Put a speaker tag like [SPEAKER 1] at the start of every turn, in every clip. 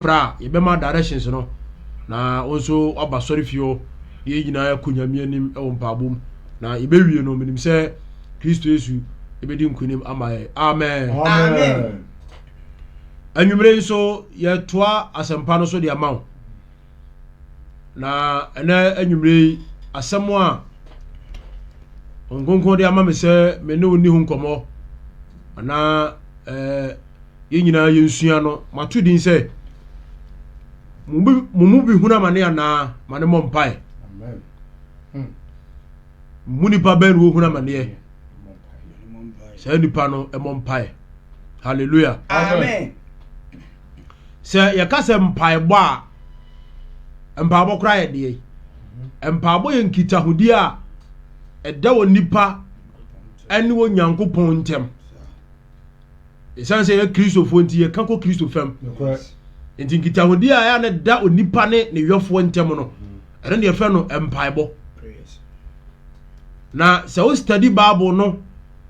[SPEAKER 1] Frɛ a, yɛbɛma directions no na wo nso woaba sɔre fie hɔ na yɛn nyinaa yɛakɔ Nyame anim wɔ mpaabɔ mu. Na yɛbɛwie no, menim sɛ Kristo Yesu bɛdi nkonim ama yɛn. Amen.
[SPEAKER 2] Amen.
[SPEAKER 1] Anwummere nso yɛtoa asɛmpa no so de ama wo. Na ɛnɛ anwummere yi asɛm a Nkonkron de ama me sɛ me ne wo nni ho nkɔmmɔ anaa ɛɛ eh, yɛn nyinaa yɛnsua no, mato din sɛ, Mo mu bi hunu amane anaa? Ma ne mmɔ mpae. Hmm. Mu nipa bɛn na wɔhunu amaneɛ? Saa nipa no mmɔ mpae. Hallelujah.
[SPEAKER 2] Amen.
[SPEAKER 1] Sɛ yɛka sɛ mpaebɔ a, mpaebɔ koraa yɛ deɛ. Mpaebɔ yɛ nkitahodie a ɛda wɔ nipa ne wɔ Nyankopɔn ntam. Ɛsiane sɛ yɛ Kristofoɔ nti, yɛka kɔ Kristo fam. Nti nkitahodie a ɛyɛ na da onipa ne ne yɔfoɔ ntam no, ɛno ne yɛfrɛ no mpaebɔ. Na sɛ wo study Bible no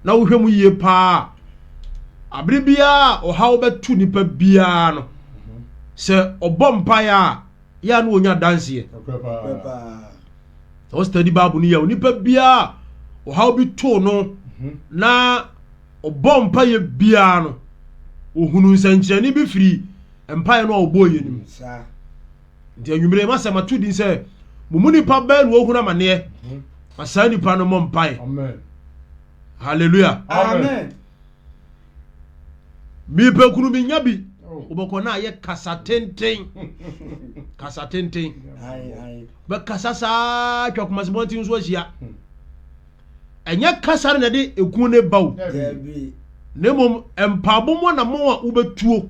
[SPEAKER 1] na wohwɛ mu yie paa abere biara ɔhaw bɛto nipa biara no, sɛ ɔbɔ mpaeɛ a, yɛ a na wɔnya adanseɛ. Sɛ wo study Bible no yɛ onipa biara ɔhaw bi too no na ɔbɔɔ mpaeɛ biara no, ɔhunuu nsɛnkyerɛnne bi firi mpaeɛ no a ɔbɔɔyɛ no mu. Nti anwummere masɛ mato din sɛ mo mu nipa bɛn na ɔhunu amaneɛ mhm. ma saa nipa no mmɔ mpaeɛ. Hallelujah.
[SPEAKER 2] Amen.
[SPEAKER 1] Mepɛ kunu menya bi. Oh. Wobɛkɔ na ayɛ kasa tenten. Kasa tenten. Bɛkasa saa twa kumase bɔnten so ahyia. Hmm. Ɛnyɛ kasa no na ɛde eku no ba o. Na mmom mpaebɔ mu anammɔn a wobɛtuo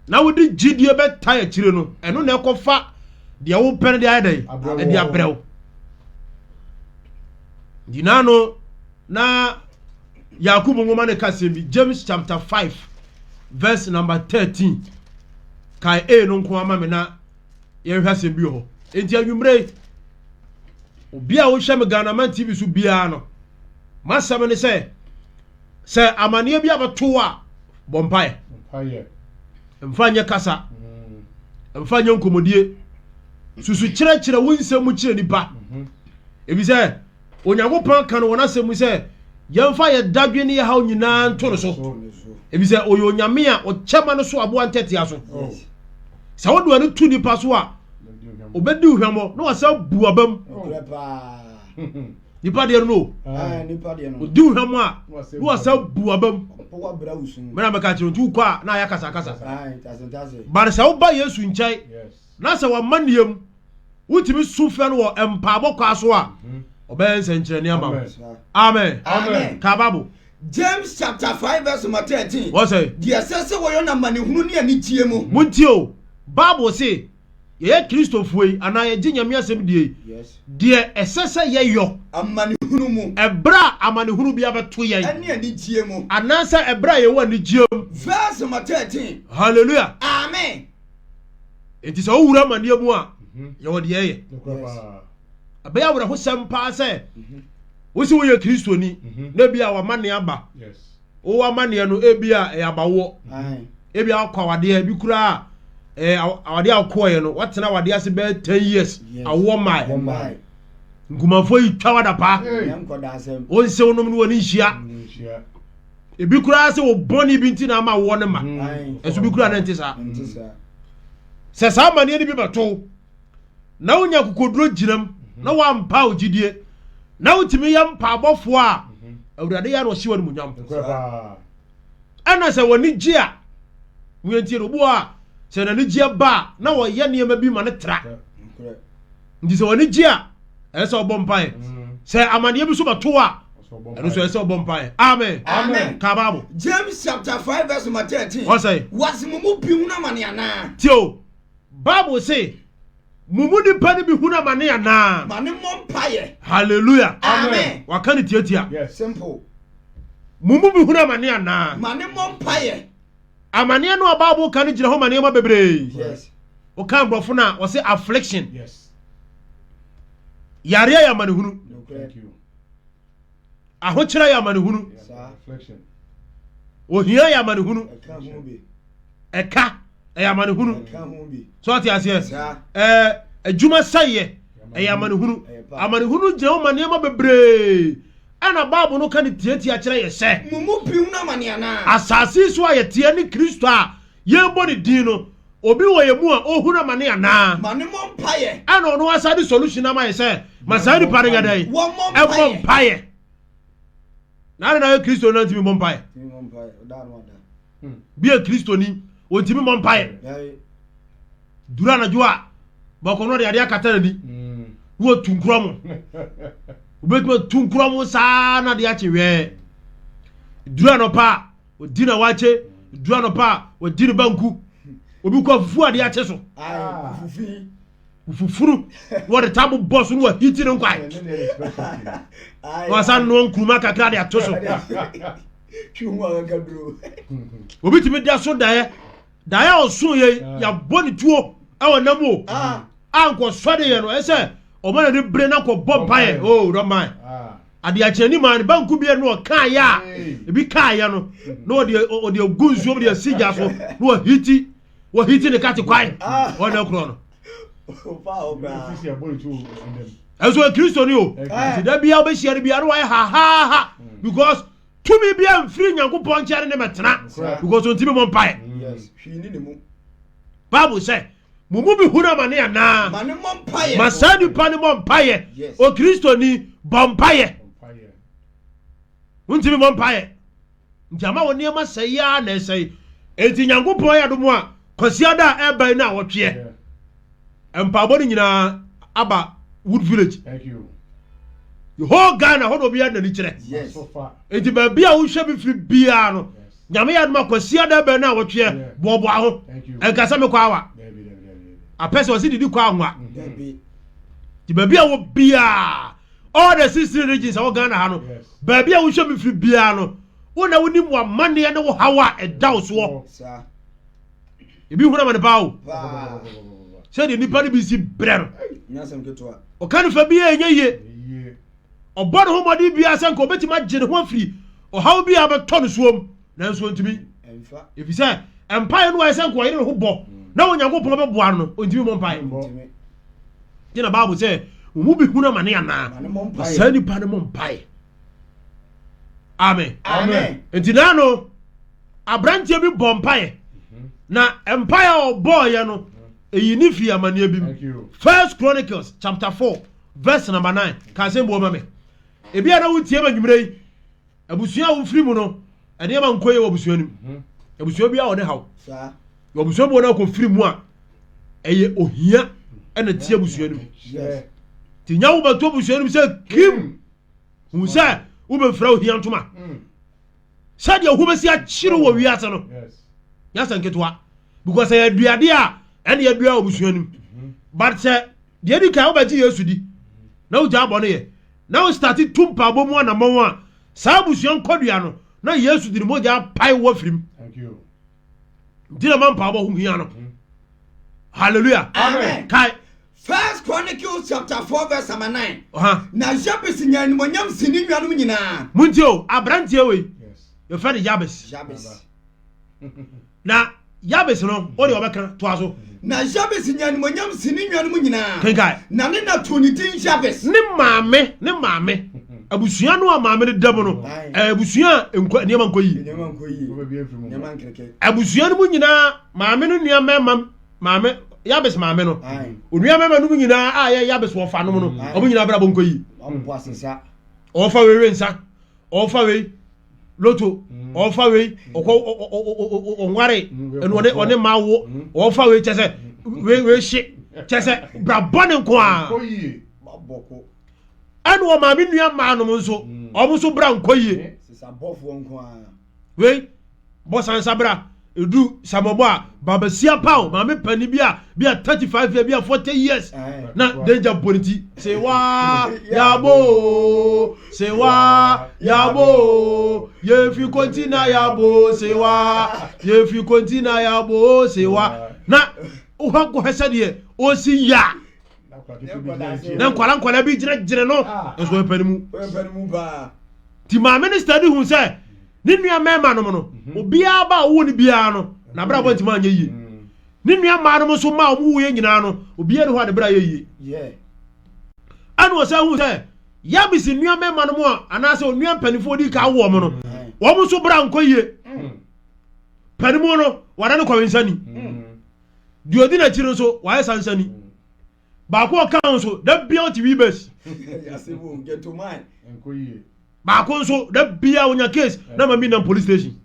[SPEAKER 1] na wode gyidie bɛtae akyire no, ɛno na ɛkɔfa deɛ wopɛ no de ayɛ dɛn? Ɛde abrɛ wo. Nti na no na Yakubu nwoma no ka asɛm bi, James chapter 5 verse number 13. Kae A no nko ama me na yɛnhwɛ asɛm bi wɔ hɔ. Enti anwummerɛ yi, obi a wohwɛ me Ghanaman TV so biara no, m'asɛm ne sɛ, sɛ amanneɛ bi abɛto a, bɔ mpaeɛ. Mfa nyɛ kasa, mm. mfa nyɛ nkɔmmɔdie. Susu kyerɛkyerɛ wo nsɛm mu kyerɛ nipa. Mm-hmm. Ebi sɛ, Onyankopɔn ka no wɔ n'asɛm mu sɛ yɛmfa yɛ dadwen ne yɛ haw nyinaa nto no so, efisɛ ɔyɛ Onyame a ɔkyɛ ma no so aboa ntɛtea so. Sɛ wode w'ani to nipa so a, obedi wo hwammɔ na wasan bu w'abam. Nipa deɛ no o, odi wo hwammɔ a na wasan bu w'abam. Mena mɛka kyerɛ nti wokɔ a na ayɛ akasakasa. But sɛ woba Yesu nkyɛn na sɛ wama nneɛm wotumi su frɛ no wɔ mpaabɔ kwa so a, ɔbɛyɛ nsɛnkyerɛnne ama wo. Amen.
[SPEAKER 2] Amen.
[SPEAKER 1] Ka Bible.
[SPEAKER 2] James chapter 5 verse number 13.
[SPEAKER 1] Wọ́n sɛ.
[SPEAKER 2] Deɛ ɛsɛ sɛ wɔyɔ no amanehunu ne anigyeɛ mu.
[SPEAKER 1] Montie o, Bible se yɛyɛ Kristofoɔ yi anaa yɛgye Nyame asɛm die yi, deɛ ɛsɛ sɛ yɛyɔ.
[SPEAKER 2] Amanehunu mu.
[SPEAKER 1] Ɛberɛ a amanehunu bi abɛto yɛn.
[SPEAKER 2] Ɛne anigyeɛ mu.
[SPEAKER 1] Anaasɛ ɛberɛ a yɛwɔ anigyeɛ mu.
[SPEAKER 2] Verse number 13.
[SPEAKER 1] Hallelujah.
[SPEAKER 2] Amen.
[SPEAKER 1] Enti sɛ wowura amanneɛ mu a, mhm. yɛwɔ deɛ ɛyɛ. Ɛbɛyɛ awerɛhosɛm paa sɛ mhm. wosi woyɛ Kristoni mhm. na ebi a w'amanneɛ aba. Wowɔ amanneɛ no ebi a ɛyɛ abawoɔ. Ebi a wakɔ awadeɛ ebi koraa ɛɛ awadeɛ a wokɔɔyɛ no watena awadeɛ ase bɛyɛ 10 years awoɔ mmae. Nkumanfoɔ yi twa wada paa. Wo nsew nom no wɔ ne nhyia. Ebi koraa sɛ wo bɔne bi nti na ama woɔ no ma. Ɛso bi koraa na ɛnte saa. Sɛ saa amanneɛ no bi bɛto wo na wonya akokoduro gyinam na woampa wo gyidie na wotumi yɛ mpaabɔfoɔ a, Awurade yɛ na ɔhye w'animuonyam. Ɛna sɛ w'ani gye a, moyɛntie no, obi wɔ a sɛ n'ani gyeɛ ba a na wɔyɛ nneɛma bi ma no tra. Nti sɛ w'ani gye a, ɛsɛ sɛ ɔbɔ mpaeɛ. Sɛ amanneɛ bi so bɛto a, ɛno nso ɛsɛ sɛ ɔbɔ mpaeɛ. Amen.
[SPEAKER 2] Amen.
[SPEAKER 1] Ka Bible.
[SPEAKER 2] James chapter 5 verse number 13.
[SPEAKER 1] Wɔsɛ.
[SPEAKER 2] Wɔse mo mu bi hunu amane anaa?
[SPEAKER 1] Tie o, Bible se mo mu nipa no bi hunu amane anaa?
[SPEAKER 2] Ma ne mmɔ mpaeɛ.
[SPEAKER 1] Hallelujah.
[SPEAKER 2] Amen.
[SPEAKER 1] Waka ne tiatia.
[SPEAKER 3] Yes.
[SPEAKER 2] Simple.
[SPEAKER 1] Mo mu bi hunu amane anaa?
[SPEAKER 2] Ma ne mmɔ mpaeɛ.
[SPEAKER 1] Amaneɛ no a Bible ka no gyina hɔ ma nneɛma bebree.
[SPEAKER 2] Yes.
[SPEAKER 1] Woka aborɔfo no a, wɔse affliction.
[SPEAKER 3] Yes.
[SPEAKER 1] Yareɛ yɛ amanehunu.
[SPEAKER 3] Thank you.
[SPEAKER 1] Ahokyerɛ yɛ amanehunu.
[SPEAKER 3] Affliction.
[SPEAKER 1] Ohia yɛ amanehunu.
[SPEAKER 2] Ɛka ho bi.
[SPEAKER 1] Ɛka. Ɛyɛ amanehunu. So ate aseɛ? Ɛɛ adwuma sɛeɛ ɛyɛ amanehunu. Amanehunu gyina hɔ ma nneɛma bebree. Ɛna Bible no ka ne tiatia kyerɛ yɛ sɛ.
[SPEAKER 2] Mo mu bi hunu amane anaa?
[SPEAKER 1] Asase so a yɛteɛ ne Kristo a yɛrebɔ ne din no, obi wɔ yɛn mu a ɔhunu amane anaa?
[SPEAKER 2] Ma no mmɔ mpaeɛ.
[SPEAKER 1] Ɛna ɔno asa de solution ama yɛ sɛ, ma saa nipa no nyɛ dɛn?
[SPEAKER 2] Wɔmmɔ
[SPEAKER 1] mpaeɛ. Ɛmmɔ mpaeɛ. Na adɛn na yɛ Kristo no ntumi mmɔ mpaeɛ? Bi yɛ Kristoni, ɔntumi mmɔ mpaeɛ. Duru anadwo a, bɔkɔ no ɔde adeɛ akata n'ani na watu nkorɔ mo. Wobɛtumi atu nkorɔ mo saa na adeɛ akye wɛɛ. Duru anɔpa a, ɔdi na wakye. Duru anɔpa a, ɔdi ne banku. Obi kɔ fufu adeɛ akye so. Fufuru na wɔde ta bobɔ so na wɔahiti ne nkwae. Na wɔasan noa nkuruma kakra de ato so. Obi tumi da so daeɛ. Daeɛ a ɔso yɛ yi, yɛabɔ ne tuo wɔ nam o. A nkɔsɔ de yɛ no, ɛsɛ ɔma n'ani bere na nkɔbɔ mpaeɛ. Oh, don't mind. Adeɛ akyɛ ni maa ne banku bi no ɔkaeɛ a, ebi kaeɛ no, na ɔde ɔde agu nsuo mu de asi gya so na wɔahiti. Wɔhiti ne kate kwae wɔn na korɔ no. Ɛnso yɛ Kristoni o. Nti da bia wobɛhyia no bia no wayɛ hahaha because tumi bia mfiri Nyankopɔn nkyɛn ne mɛtena because ɔntumi mmɔ mpaeɛ. Bible sɛ mo mu bi hunu amane anaa? Ma saa nipa no mmɔ mpaeɛ. O Kristoni bɔ mpaeɛ. Wontumi mmɔ mpaeɛ. Nti ama wo nneɛma sɛe ara na ɛsɛe. Enti Nyankopɔn ayɛ adom a, Kwasiada a ɛreba yi na awɔtweɛ. Mpaebɔ no nyinaa aba Wood Village. The whole Ghana hɔ na obiara n'ani kyerɛ. Enti baabi a wohwɛ me firi biara no, Nyame yɛ adom a Kwasiada ɛbɛn na awɔtweɛ boaboa ho. Ɛnka sɛ mekɔ awa. Apɛ sɛ ɔse didi kɔ anwa. Nti baabi a wɔ biara all the 16 regions a wɔ Ghana ha no baabi a wohwɛ me firi biara no wo na wonim w'amanneɛ ne wo haw a ɛda wo soɔ. Ebi hunu amane paa o. Sɛdeɛ nnipa no bi si brɛ no, ɔka no fa bi a ɛnyɛ yie. Ɔbɔ ne ho mmɔden biara sɛ nka ɔbɛtumi agye ne ho afiri ɔhaw bi a bɛtɔ no soɔ mu, nanso ɔntumi. Ɛfiri sɛ mpaeɛ no ayɛ sɛ nka ɔyere ne ho bɔ na Onyankopɔn bɛboa no, ɔntumi mmɔ mpaeɛ. Nti na Bible sɛ wɔn mu bi hunu amane anaa, na saa nipa no mmɔ mpaeɛ. Amen.
[SPEAKER 2] Amen.
[SPEAKER 1] Nti na no aberanteɛ bi bɔ mpaeɛ na mpaeɛ a ɔbɔɔyɛ no ɛyi ne fii amanneɛ bi mu. First Chronicles chapter 4 verse number 9 ka asɛm bi wɔ ma me. Ebi a na wotie ma nwummerɛ yi abusua a wofiri mu no nneɛma nkɔ yie wɔ abusua no mu. Mhm. Abusua bi a wɔde haw. Wɔ abusua bi wɔ no akɔfiri mu a ɛyɛ ohia ɛna tie abusua no mu. Nti nya wo bɛto abusua no mu sɛ kim hu sɛ wobɛfira ohia ntoma. Mm. Sɛdeɛ ho bɛsi akyere wɔ wiase no nyɛ asɛ nketewa because ɛyɛ aduade a ɛne adua wɔ abusua no mu. Mhm. But sɛ deɛ edi kan wobɛgye Yesu di na wogyaa bɔne yɛ na wo starte tu mpaebɔ mu anammɔn a saa abusua nkɔdua no na Yesu de ne mogya apae wo afiri mu. Nti na ma mpaebɔ ho hia no. Mhm. Hallelujah.
[SPEAKER 2] Amen.
[SPEAKER 1] Kae.
[SPEAKER 2] First Chronicles chapter 4 verse number 9. Uh -huh. Na Jabes nya animonyam si ne nuanom nyinaa.
[SPEAKER 1] Muntie o, aberanteɛ wei. Yɛfrɛ no Jabes.
[SPEAKER 2] Jabes.
[SPEAKER 1] Na Yabes no, wo deɛ ɔbɛka, toa so.
[SPEAKER 2] Na Yabes nyaa animuonyam sen ne nuanom nyinaa.
[SPEAKER 1] Kenkan.
[SPEAKER 2] Na ne na too ne din Yabes.
[SPEAKER 1] Ne maame, ne maame, abusua no a maame no da mu no, ɛyɛ abusua a nkɔ, nneɛma nkɔ yie.
[SPEAKER 2] Nneɛma nkɔ yie. Nneɛma nkreke.
[SPEAKER 1] Abusua no mu nyinaa, maame no nua mmarima, maame, Yabes maame no, onua mmarima no mu nyinaa a ɛyɛ Yabes wɔfa nom no, wɔn nyinaa abrabɔ nkɔ yie. Ɔfa wei we nsa, ɔfa wei loto mm. ɔfa wei ɔkɔ ɔnware mm, ɛnu ɔne ɔne ma wo mm. ɔfa wei kyɛ sɛ wei wei hye kyɛ sɛ bra bɔ ne nko a ɛnu ɔmaame nua mmaa nom nso ɔmo nso bra nkɔ yie wei bɔ sansa bra edu samɔbɔ a babasia paw maame panyin bi a bi a 35 years bi a 40 years na danger bɔ ne ti sewa yabo sewa yabo yefi konti na yabo sewa yefi konti na yabo sewa na wohɔ kɔhɛ sɛdeɛ ɔsi ya na nkwala nkwala bi gyinagyina no ah. nso ɔyɛ panin mu nti maame no sitade hu sɛ ne nua mmarima nom no mhm. obiara ba a ɔwɔ ne biara no n'abrabɔ ntoma anyɛ yie mhm. Ne nua mmaa nom nso mma a wɔn wuiɛ nyinaa no, obiara nni hɔ a ne bra yɛ yie. Ɛna ɔsan hu sɛ Yabes nua mmarima nom a anaasɛ onua mpanimfoɔ odi ka awo wɔn no, wɔn nso bra nkɔ yie. Panimu no, wada no kɔwensani. Deɛ odi n'akyi no nso, wayɛ sansani. Baako a ɔka ho nso, da bia ɔte wii bɛs. Baako nso, da bia ɔnya case na maame nam police station.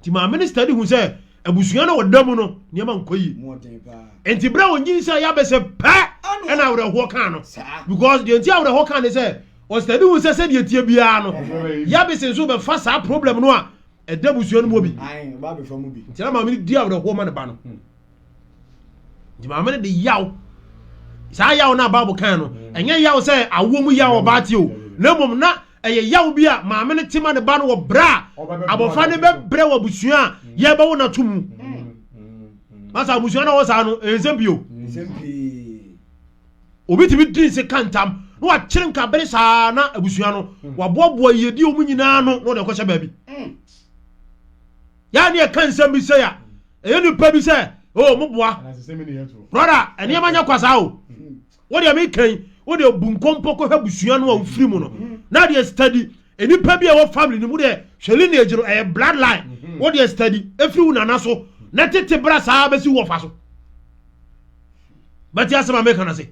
[SPEAKER 1] Nti maame no study hu sɛ abusua no ɔda mu no nneɛma nkɔ yie. Nti berɛ a ɔnyin sɛ yabɛsɛ pɛ ɛna awerɛhoɔ kaa no. Because deɛ nti awerɛhoɔ kaa ne sɛ ɔstudy hu sɛ sɛdeɛ tie biara no yabɛsɛ nso bɛfa saa problem no a ɛda abusua no mu bi. Nti na maame no di awerɛhoɔ ma ne ba no. Nti maame no de yaw saa yaw no a Bible kan no mm. ɛnyɛ yaw sɛ awoɔ mu yaw ɔbaa te o na mmom na ɛyɛ yaw bi a maame no te ma ne ba no wɔ berɛ a abɔfra no bɛbrɛ wɔ abusua a mm. yɛbɛwo no ato mu mm. masa abusua no wɔ saa no ɛyɛ nsɛm pii o obi tumi di nse ka ntam na wakyere nkabere saa na abusua no waboaboa yiedie wɔn nyinaa no na ɔde kɔhyɛ baabi yɛa ne yɛka nsɛm bi sɛ a ɛyɛ nipa bi sɛ o oh, mo boa brɔda nneɛma nyɛ kwa saa o wo deɛ meka yi wo deɛ bu nkɔmpɔ kɔhwɛ abusua no a wofiri mu no na deɛ study nipa bi a ɛwɔ family no mu deɛ hwɛ lineage no ɛyɛ blood line wo deɛ study efiri wo nana so na tete bra saa bɛsi wɔ fa so bɛte asɛm a meka no ase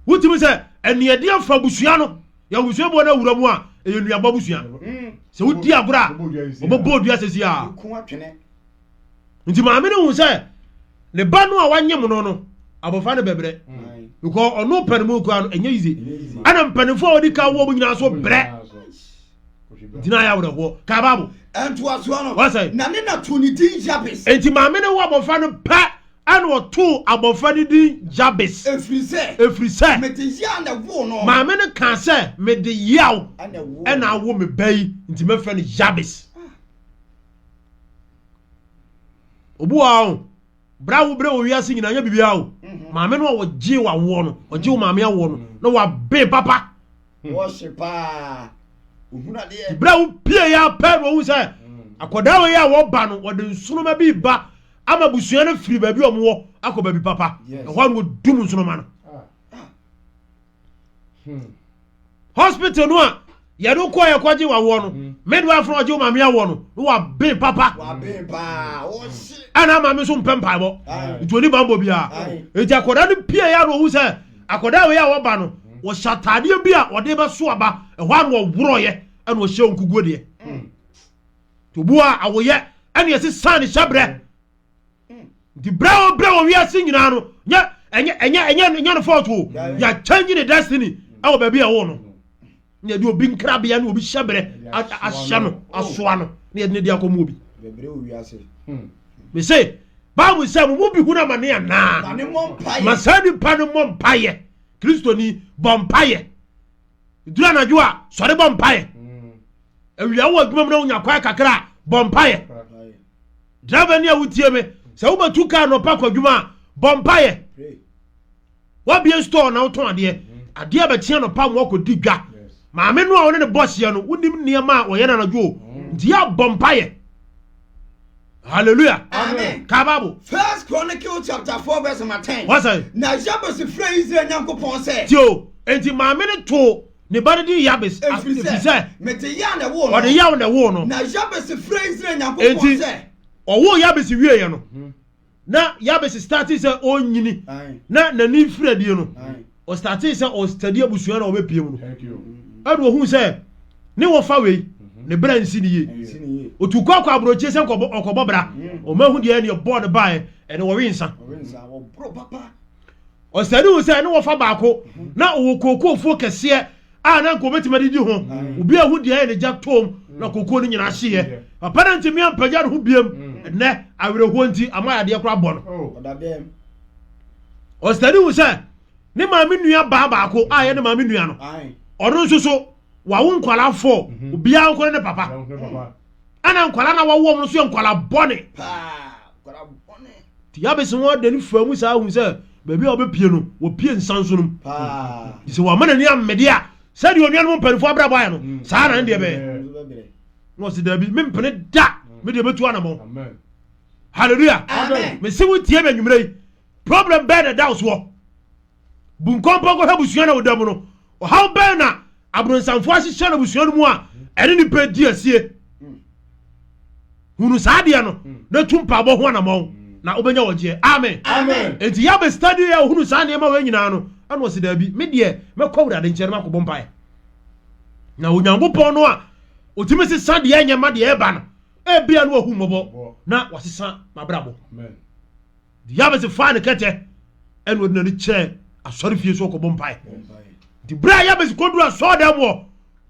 [SPEAKER 1] wotumi sɛ ɛneɛdeɛ fa abusua no yɛ abusua bɔ no awura mu a ɛyɛ nnuabɔ abusua sɛ wodi agorɔ a wɔbɛbɔ odua sɛsi a nti maame no hu sɛ ne ba no a wanyem no no abɔfra no bɛbrɛ because ɔno pɛ no mu kura no ɛnyɛ yize ɛna mpanimfoɔ a wɔde ka wɔ mu nyinaa so brɛ nti na ayɛ awerɛhoɔ ka baabo
[SPEAKER 2] ɛntoasoɔ no
[SPEAKER 1] wɔsɛ
[SPEAKER 2] na ne na to ne din Jabes.
[SPEAKER 1] Nti maame no wɔ abɔfra no pɛ ɛna ɔtoo abɔfra no din Jabes.
[SPEAKER 2] Ɛfiri sɛ.
[SPEAKER 1] Ɛfiri sɛ.
[SPEAKER 2] Mede yaw na ɛwoo no.
[SPEAKER 1] Maame no kaa sɛ, Mede yaw ɛna awo me ba yi, nti mɛfrɛ no Jabes. Obi wɔ hɔ o, berɛ a wobrɛ wɔ wiase nyinaa nyɛ biribiara o. Mhm. Maame no a ɔgyee w'awoɔ no, ɔgye wo maame awoɔ no, na waben papa.
[SPEAKER 2] Wɔhye paa. Ohunu adeɛ.
[SPEAKER 1] Berɛ a wopie yɛ apɛ na wɔhu sɛ akwadaa wei a wɔba no, wɔde nsoroma bi ba ama abusua no firi baabi a wɔwɔ akɔ baabi papa. Ɛhɔ a na wɔdum nsoroma no.
[SPEAKER 2] Ah.
[SPEAKER 1] Hmm. Hospital no a yɛde kɔ yɛ kɔgye wawoɔ no hmm. midwife no ɔgye wo maame awoɔ no na waben papa ɛna maame nso mpɛ mpaebɔ nti ɔni bambɔ biara nti akwadaa no pie yɛ na ɔhu sɛ akwadaa wei a wɔba no wɔhyɛ ataadeɛ bi a wɔde bɛso aba ɛhɔ a na wɔworɔyɛ ɛna ɔhyɛ nkuguo deɛ nti obu a awoyɛ ɛna yɛsi san ne hyɛbrɛ nti brɛ wɔ brɛ wɔ wiase nyinaa no nyɛ ɛnyɛ ɛnyɛ ɛnyɛ ɛnyɛ no fault o yɛ change ne destiny ɛwɔ baabi a ɛwɔ no na yɛde obi nkrabea ne obi hyɛbrɛ ahyɛ no asoa no na yɛde ne de akɔmu obi mese bible sɛ mo mu bi hunu amane anaa ma saa nipa no mmɔ mpayɛ kristoni bɔ mpayɛ duru anadwo a sɔre bɔ mpayɛ awia wɔ adwuma mu na wonya kwan kakra a bɔ mpayɛ driver ni a wotie me sɛ wobɛtu kaa nɔpa kɔ adwuma a bɔ mpayɛ Wabue store na wotɔn adeɛ. Adeɛ bɛkye anɔpa ma wakɔdi dwa. Maame no a ɔne ne bɔ hyeɛ no, wonim nneɛma a ɔyɛ no anadwo o. Nti yɛ abɔ mpaeɛ. Hallelujah.
[SPEAKER 2] Amen.
[SPEAKER 1] Ka Bible.
[SPEAKER 2] First Chronicles chapter 4 verse number 10.
[SPEAKER 1] What's
[SPEAKER 2] Na Jabez frɛ Israel Nyankopɔn sɛ.
[SPEAKER 1] Ti o, enti maame no too ne ba no din Yabes.
[SPEAKER 2] Ɛfiri sɛ, mede yaw na ɛwoo
[SPEAKER 1] no. Ɔde yaw na ɛwoo no.
[SPEAKER 2] Na Jabez frɛ Israel Nyankopɔn sɛ.
[SPEAKER 1] Enti ɔwoo Yabes wieeɛ no, na Yabes startee sɛ ɔnyini na n'ani firi adie no ɔstartee sɛ ɔstadi abusua na ɔbɛpie mu no ɛna ɔhuu sɛ ne wɔfa wei mhm. ne bra nsi ne yie ɔtu kɔ akɔ aburokyie sɛ ɔkɔbɔ bra ɔma hu deɛ ɛne ɔbɔɔ no baeɛ ɛne wɔwe nsa ɔstadi hu sɛ ne wɔfa baako mhm. na ɔwɔ kookoofuo kɛseɛ a na nka obetumi adidi ho obi ahu deɛ ɛyɛ ne gya toom na kookoo no nyinaa hyeeɛ papa no ntumi ampagya ne ho biem ɛnɛ awerɛhoɔ nti ama yadeɛ koraa bɔ no ɔsitani hu sɛ ne maame nua baa baako a ɛyɛ ne maame nua no ɔno nso so wawo nkwadaa fɔ obiara nkɔ ne papa ɛna nkwadaa na wawo wɔn nso yɛ nkwadaa bɔne Nti Yabes ho ada ne faa mu saa hu sɛ baabi a wɔbɛpie no, wɔpie nsanso no mu. Nti sɛ wɔama n'ani ammede a, sɛdeɛ onuanom mpanimfoɔ abrabɔ ayɛ no, mm. saa na ne deɛ bɛyɛ. Na ɔsi daabi, mempene da, me deɛ mɛtu anamɔ. Hallelujah.
[SPEAKER 2] Amen.
[SPEAKER 1] Mese wo tie me anwummerɛ yi. Problem bɛn na ɛda wo soɔ? Bu nkɔmpɔ kɔhwɛ abusua na woda mu no. Ɔhaw bɛn na abronsamfoɔ ahyehyɛ no abusua no mu a ɛne nipa di asie? Hunu saa adeɛ no na tu mpaabɔ ho anamɔn na wobɛnya wɔgyeɛ. Amen.
[SPEAKER 2] Amen.
[SPEAKER 1] Enti Yabes study a ohunu saa nneɛma wei nyinaa no, ɛna ɔsi daabi, me deɛ mɛkɔ Awurade nkyɛn na makɔbɔ mpaeɛ. Na Onyankopɔn no a otumi sesa deɛ ɛnyɛ ma deɛ ɛba no, ebia no wahu mmɔbɔ na wasesa m'abrabɔ. Yabes faa ne kɛtɛ ɛna ɔde n'ani kyerɛ asɔre fie so ɔkɔbɔ mpaeɛ. Nti berɛ a Yabes kɔduru asɔredan mu hɔ,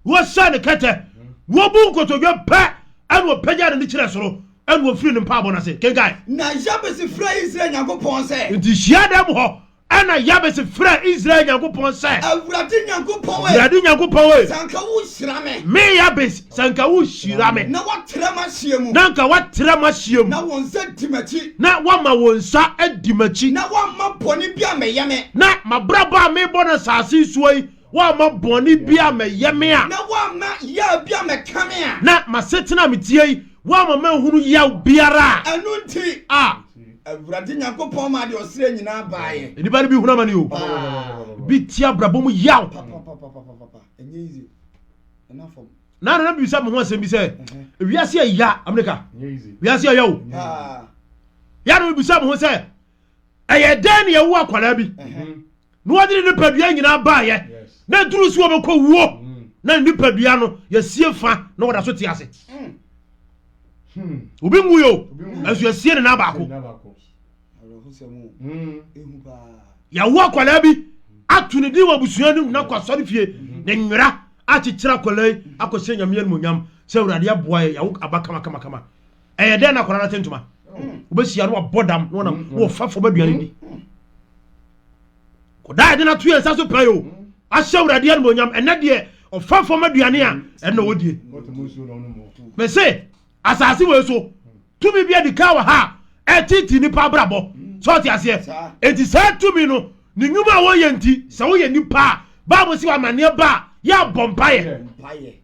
[SPEAKER 1] wɔhyɛ ne kɛtɛ, wɔbu nkotodwe pɛ ɛna ɔpagya n'ani kyerɛ soro ɛna ɔfiri ne mpaabɔ no ase. Kenkan.
[SPEAKER 2] Na Yabes frɛ Israel Nyankopɔn sɛ.
[SPEAKER 1] Nti hyiadan mu hɔ ɛna Yabes frɛ Israel Nyankopɔn sɛ.
[SPEAKER 2] Awurade Nyankopɔn e.
[SPEAKER 1] Awurade Nyankopɔn e.
[SPEAKER 2] Sɛ anka wohyira me.
[SPEAKER 1] Me Yabes, sɛ anka wohyira me.
[SPEAKER 2] Na woatrɛ m'ahyeɛ mu.
[SPEAKER 1] Na anka woatrɛ m'ahyeɛ mu.
[SPEAKER 2] Na wo nsa di m'akyi.
[SPEAKER 1] Na woama wo nsa adi m'akyi.
[SPEAKER 2] Na woamma bɔne bi ammɛyɛ me.
[SPEAKER 1] Na m'abrabɔ a mebɔ no asase yi soɔ yi, woamma bɔne bi ammɛyɛ me a.
[SPEAKER 2] Na woamma yaw bi ammɛka me a.
[SPEAKER 1] Na m'asetena a meteɛ yi, woamma manhunu yaw biara a.
[SPEAKER 2] Ɛno nti.
[SPEAKER 1] A.
[SPEAKER 2] Awurade Nyankopɔn maa deɛ ɔsrɛ nyinaa baeɛ.
[SPEAKER 1] Nnipa no bi hunu amane o. Bi te abrabɔ mu yaw.
[SPEAKER 2] Papapapapapa. Ɛnyɛ easy. Ɛna fam.
[SPEAKER 1] Na na bisa me ho asɛm bi sɛ, wiase ɛya Amerika. Wiase ɛya o. Ya na bisa me ho sɛ, ɛyɛ dɛn na yɛwo akwadaa bi na wɔde ne nipadua nyinaa baeɛ na duru so wɔbɛkɔ wuo na ne nipadua no yɛsie fa na wɔda so te ase. Obi nwu yo, nso yɛsie ne nan baako. Yɛwo akwadaa bi ato ne din wɔ abusua no mu na kɔ asɔre fie ne nwera akyekyere akwadaa yi akɔhyɛ Nyame animuonyam sɛ Awurade aboa yɛ yɛwo aba kama kama kama. Ɛyɛ dɛn na akwadaa no ate ntoma? Wobɛhyia no wabɔ dam na wɔnam na wɔfa fam aduane di. Kɔdaa yɛde no ato yɛn nsa so pɛn o ahyɛ Awurade animuonyam ɛnɛ deɛ ɔfa fam aduane a ɛnna wɔdie. Mese asase wei so tumi bi adi kan wɔ ha a ɛtete nipa abrabɔ sɛ ɔte aseɛ. Enti saa tumi no ne nnwuma a wɔyɛ nti sɛ woyɛ nipa a Bible sɛ amanneɛ ba a yɛ abɔ mpaeɛ.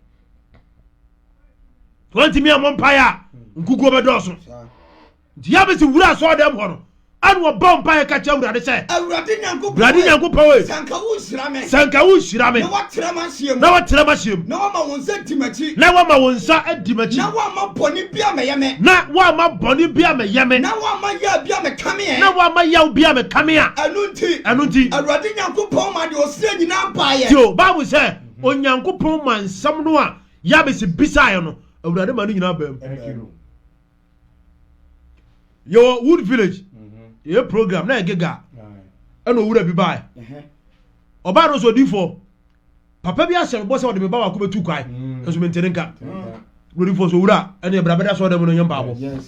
[SPEAKER 1] Wɔntumi ammɔ mpaeɛ a nkukuo bɛdɔɔso. Nti Yabes wura asɔɔdɛm hɔ no ɛna ɔbɔ mpaeɛ ka kyerɛ Awurade sɛ,
[SPEAKER 2] Awurade Nyankopɔn
[SPEAKER 1] Awurade Nyankopɔn e,
[SPEAKER 2] sɛ anka wohyira me.
[SPEAKER 1] Sɛ anka wohyira me.
[SPEAKER 2] Na woatrɛ m'ahyeɛ mu.
[SPEAKER 1] Na woatrɛ m'ahyeɛ mu.
[SPEAKER 2] Na woama wo nsa adi m'akyi.
[SPEAKER 1] Na woama wo nsa adi m'akyi.
[SPEAKER 2] Na woamma bɔne bi ammɛyɛ me.
[SPEAKER 1] Na woamma bɔne bi ammɛyɛ me.
[SPEAKER 2] Na woamma yaw bi ammɛka me ɛ.
[SPEAKER 1] Na woamma yaw bi ammɛka me a.
[SPEAKER 2] Ɛno nti.
[SPEAKER 1] Ɛno nti.
[SPEAKER 2] Awurade Nyankopɔn maa deɛ ɔsrɛ nyinaa baeɛ.
[SPEAKER 1] Tio, Bible sɛ, Onyankopɔn maa nsɛm no a Yabes bisaeɛ no, Awurade maa ne nyinaa baa mu. Yɛwɔ Wood Village, yɛyɛ program na yɛ giga ɛna owura bi baeɛ. Ɔbaa no sɛ odiifoɔ, papa bi ahyɛ me bɔ sɛ ɔde me ba baako bɛtu kwan, nso mente ne nka. Odiifoɔ sɛ owura, ɛne ɛbra bɛda sɛ ɔdɛm no nyɛ mpaabɔ.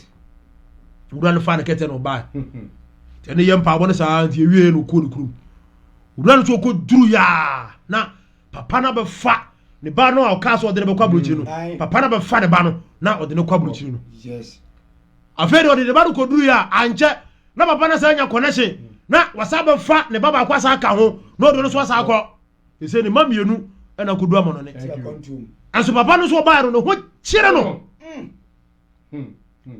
[SPEAKER 1] Owura no faa ne kɛtɛ na ɔbaeɛ. Ɛne yɛ mpaabɔ no saa nti ewie na ɔkɔɔ ne kurom. Owura no nso ɔkɔduru yaa na papa no abɛfa ne ba no a ɔkaa sɛ ɔde no bɛkɔ aburokyiri no. Papa no abɛfa ne ba no na ɔde no kɔ aburokyiri no. Afei de ɔde ne ba no kɔduru yɛ a ankyɛ na papa no san nya connection na wasa bɛfa ne ba baako asa aka ho na ɔde no nso asa akɔ. Ɛsɛ ne ma mmienu ɛna kɔdu amɔnɔne. Ɛnso papa no nso ɔbaeɛ no ne ho kyere no.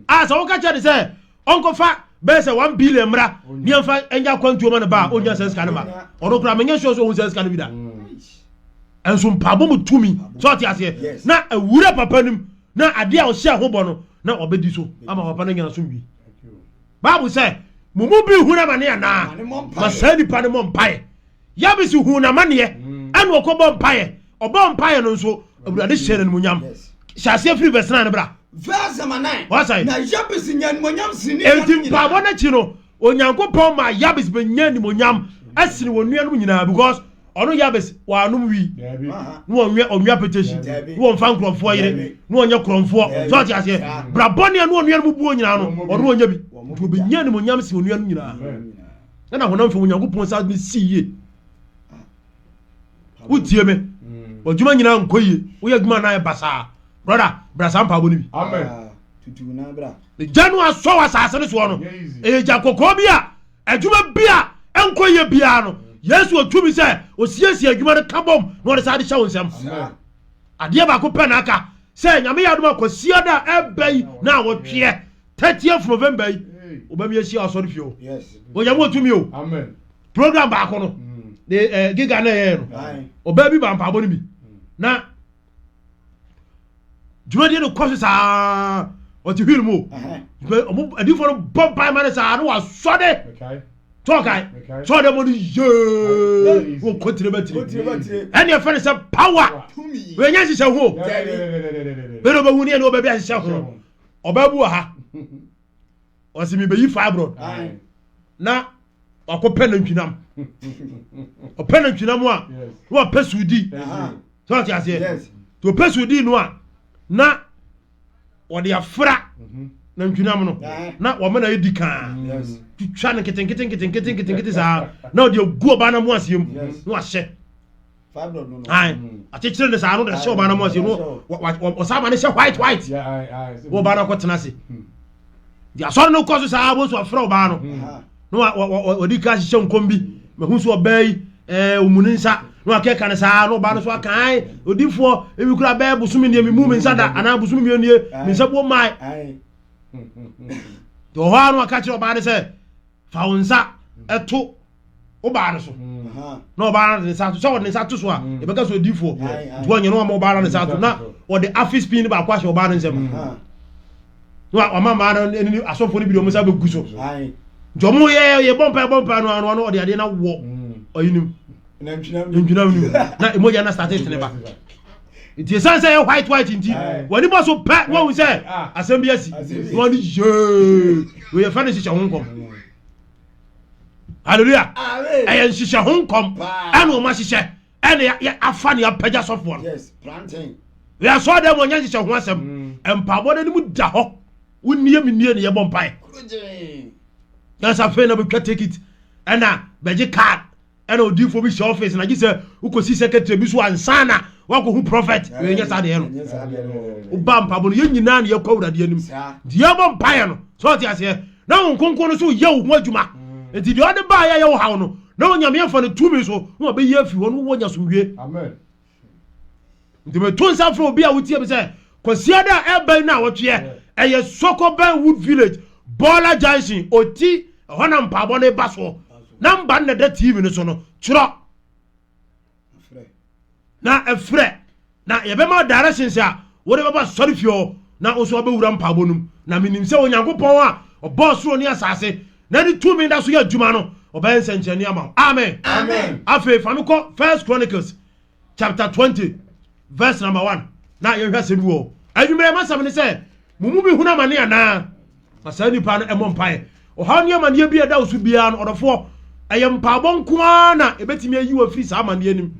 [SPEAKER 1] A sɛ woka kyerɛ ne sɛ ɔnkɔfa bɛyɛ sɛ 1 billion mmra ne ɛmfa ɛnya akwantuo ma ne ba a ɔnya sɛ sika no ma ɔno koraa menyɛ sure sɛ ɔhu sɛ sika no bi da. Ɛnso mpaabɔ mu tumi sɛ ɔte aseɛ na awura papa nim na adeɛ a ɔhyɛ ho bɔ no na ɔbɛdi so ama papa no anya asomdwie. Bible sɛ mo mu bi hu n'amane anaa ma saa nipa no mmɔ mpaeɛ. Yabes hu n'amaneɛ ɛna ɔkɔbɔ mpaeɛ. Ɔbɔ mpaeɛ no nso Awurade hyɛ no animuonyam. Hyɛ aseɛ firi verse 9 no bra.
[SPEAKER 2] Verse number 9.
[SPEAKER 1] Wasae.
[SPEAKER 2] Na Yabes nya animuonyam sene ne nuanom
[SPEAKER 1] Enti
[SPEAKER 2] nyinaa.
[SPEAKER 1] mpaebɔ no akyi no Onyankopɔn maa Yabes bɛnya animuonyam ɛsene wɔn nuanom nyinaa because ɔno Yabes wɔanom wi na wɔnwɛ ɔnwɛ apɛtɛsi na wɔmfa nkurɔfoɔ yere na wɔnyɛ korɔmfoɔ sɛ ɔte aseɛ bra bɔne a na wɔn nuanom buo nyinaa no ɔno ɔnyɛ bi nti ɔbɛnya animuonyam sene wɔn nuanom nyinaa ɛna honam fam Onyankopɔn sa ne si yie. Wotie me w'adwuma nyinaa nkɔ yie woyɛ adwuma na ayɛ basaa brother bra saa mpaabɔ no bi. Gya no asɔ wɔ asase no soɔ no ɛyɛ gya kɔkɔɔ bi a adwuma bi a ɛnkɔ yie biara no Yesu ɔtumi sɛ ɔsiesie adwuma no ka bɔm na ɔde saa de hyɛ wo nsɛm. Adeɛ baako pɛ na aka sɛ Nyame yɛ adom a Kwasiada ɛbɛ yi na awɔtweɛ. 30th November yi wobɛmi ahyia asɔre fie o. Onyame otumi o. Program baako no de giga na ɛyɛ no ɔbaa bi ba mpaabɔ no bi na dwumadie no kɔ so saa ɔte wheel mu o. Ɔmo adiifoɔ no bɔ mpae ma no saa na wasɔde tɔɔkae sɔɔde mo no yee wɔ kotire bɛtire ɛne ɛfɛ no sɛ power wɔnyɛ nhyehyɛ ho bɛne ɔbɛhu ne ɛne ɔbɛbi ahyehyɛ ho. Ɔbaa bi wɔ ha ɔse mebɛyi fibroid na wakɔpɛ nantwinam, ɔpɛ nantwinam a na wapɛ sudi sɛ ɔte aseɛ nti ɔpɛ sudi no a na wɔde afra nantwinam no na wɔma no ayɛ kaa twitwa no nketenkete nketenkete nketenkete saa na ɔde agu ɔbaa no mu aseɛ mu na wahyɛ akyekyere ne saa no de hyɛ ɔbaa no mu aseɛ no ɔsaa ma no hyɛ white white wɔ ɔbaa no akɔtena ase nti asɔre no kɔ so saa bo so afrɛ ɔbaa no na wɔde ka hyehyɛ nkɔm bi mahu so ɔbaa yi ɔmu ne nsa na wakɛka no saa na ɔbaa no so aka ae odifoɔ ebi kura bɛɛ bosome nie memu me nsa da anaa bosome mmienu nie me nsa buo mmae nti ɔhɔ a na waka kyerɛ ɔbaa no sɛ fa wo nsa ɛto ɔbaa no so na ɔbaa no de ne nsa to sɛ ɔde ne nsa to so a yɛbɛka sɛ odifoɔ nti wɔnyɛ no wama ɔbaa no ne nsa to na ɔde office pin baako ahyɛ ɔbaa no nsam na wama mmaa no ne asɔfoɔ no bi de ɔmo nsa bɛgu so nti ɔmo yɛ yɛbɔ mpa yɛbɔ mpa no ano ano ɔde adeɛ na wɔ ɔyi nim ntwinam nim na emogya na start tene ba nti esan sɛ yɛ white white nti wɔn bɔ so pɛ wɔn sɛ asɛm bi asi wɔn yee wɔyɛ fɛ no hyehyɛ ho nkɔm. Hallelujah. Ɛyɛ nhyehyɛ ho nkɔm ɛna ɔmo ahyehyɛ ɛna yɛ afa ne apagya sɔfoɔ no. Yɛ asɔ dɛm ɔnyɛ nhyehyɛ ho asɛm. Mpaabɔ n'anim da hɔ. Wonie mi nie ne yɛbɔ mpae. Yansa afei na bɛtwa ticket ɛna bɛgye card ɛna odiifoɔ bi hyɛ office na gye sɛ wokɔsi secretary bi so ansa na wakɔhu prophet. Yɛnyɛ saa deɛ no. Woba mpaabɔ no yɛn nyinaa ne yɛkɔ Awurade anim. Nti yɛbɔ mpaeɛ no sɛ ɔte aseɛ na wo nkonko no so yɛ wo ho adwuma. Nti deɛ ɔde baa yɛ yɛ wo haw no na Onyame afa no tumi so na wabɛyi afi hɔ no wowɔ nya somdwie. Nti meto nsa frɛ obi a wotie me sɛ Kwasiada a ɛbɛn no a wɔtweɛ ɛyɛ Sokobɛn Wood Village Bɔɔla Junction Oti ɛhɔ na mpaabɔ no ba soɔ. Namba no na ɛda TV no so no twerɛ na ɛfrɛ na yɛbɛma directions a wode bɛba sɔre fie hɔ na wo nso wabɛwura mpaabɔ no mu. Na menim sɛ Onyankopɔn a ɔbɔɔ soro ne asase na ne tumi da so yɛ adwuma no ɔbɛyɛ nsɛnkyerɛnne ama wo. Amen. Afei fa me kɔ First Chronicles chapter 20 verse number 1 na yɛhwɛ asɛm bi wɔ anwummerɛ. Masɛm ne sɛ mo mu bi hunu amane anaa na saa nipa no ɛmmɔ mpaeɛ. Ɔhaw ne amanneɛ bi a ɛda wo so biara no ɔdɔfoɔ ɛyɛ mpaabɔ nko ara na ɛbɛtumi ayi wo afiri saa amanneɛ no mu.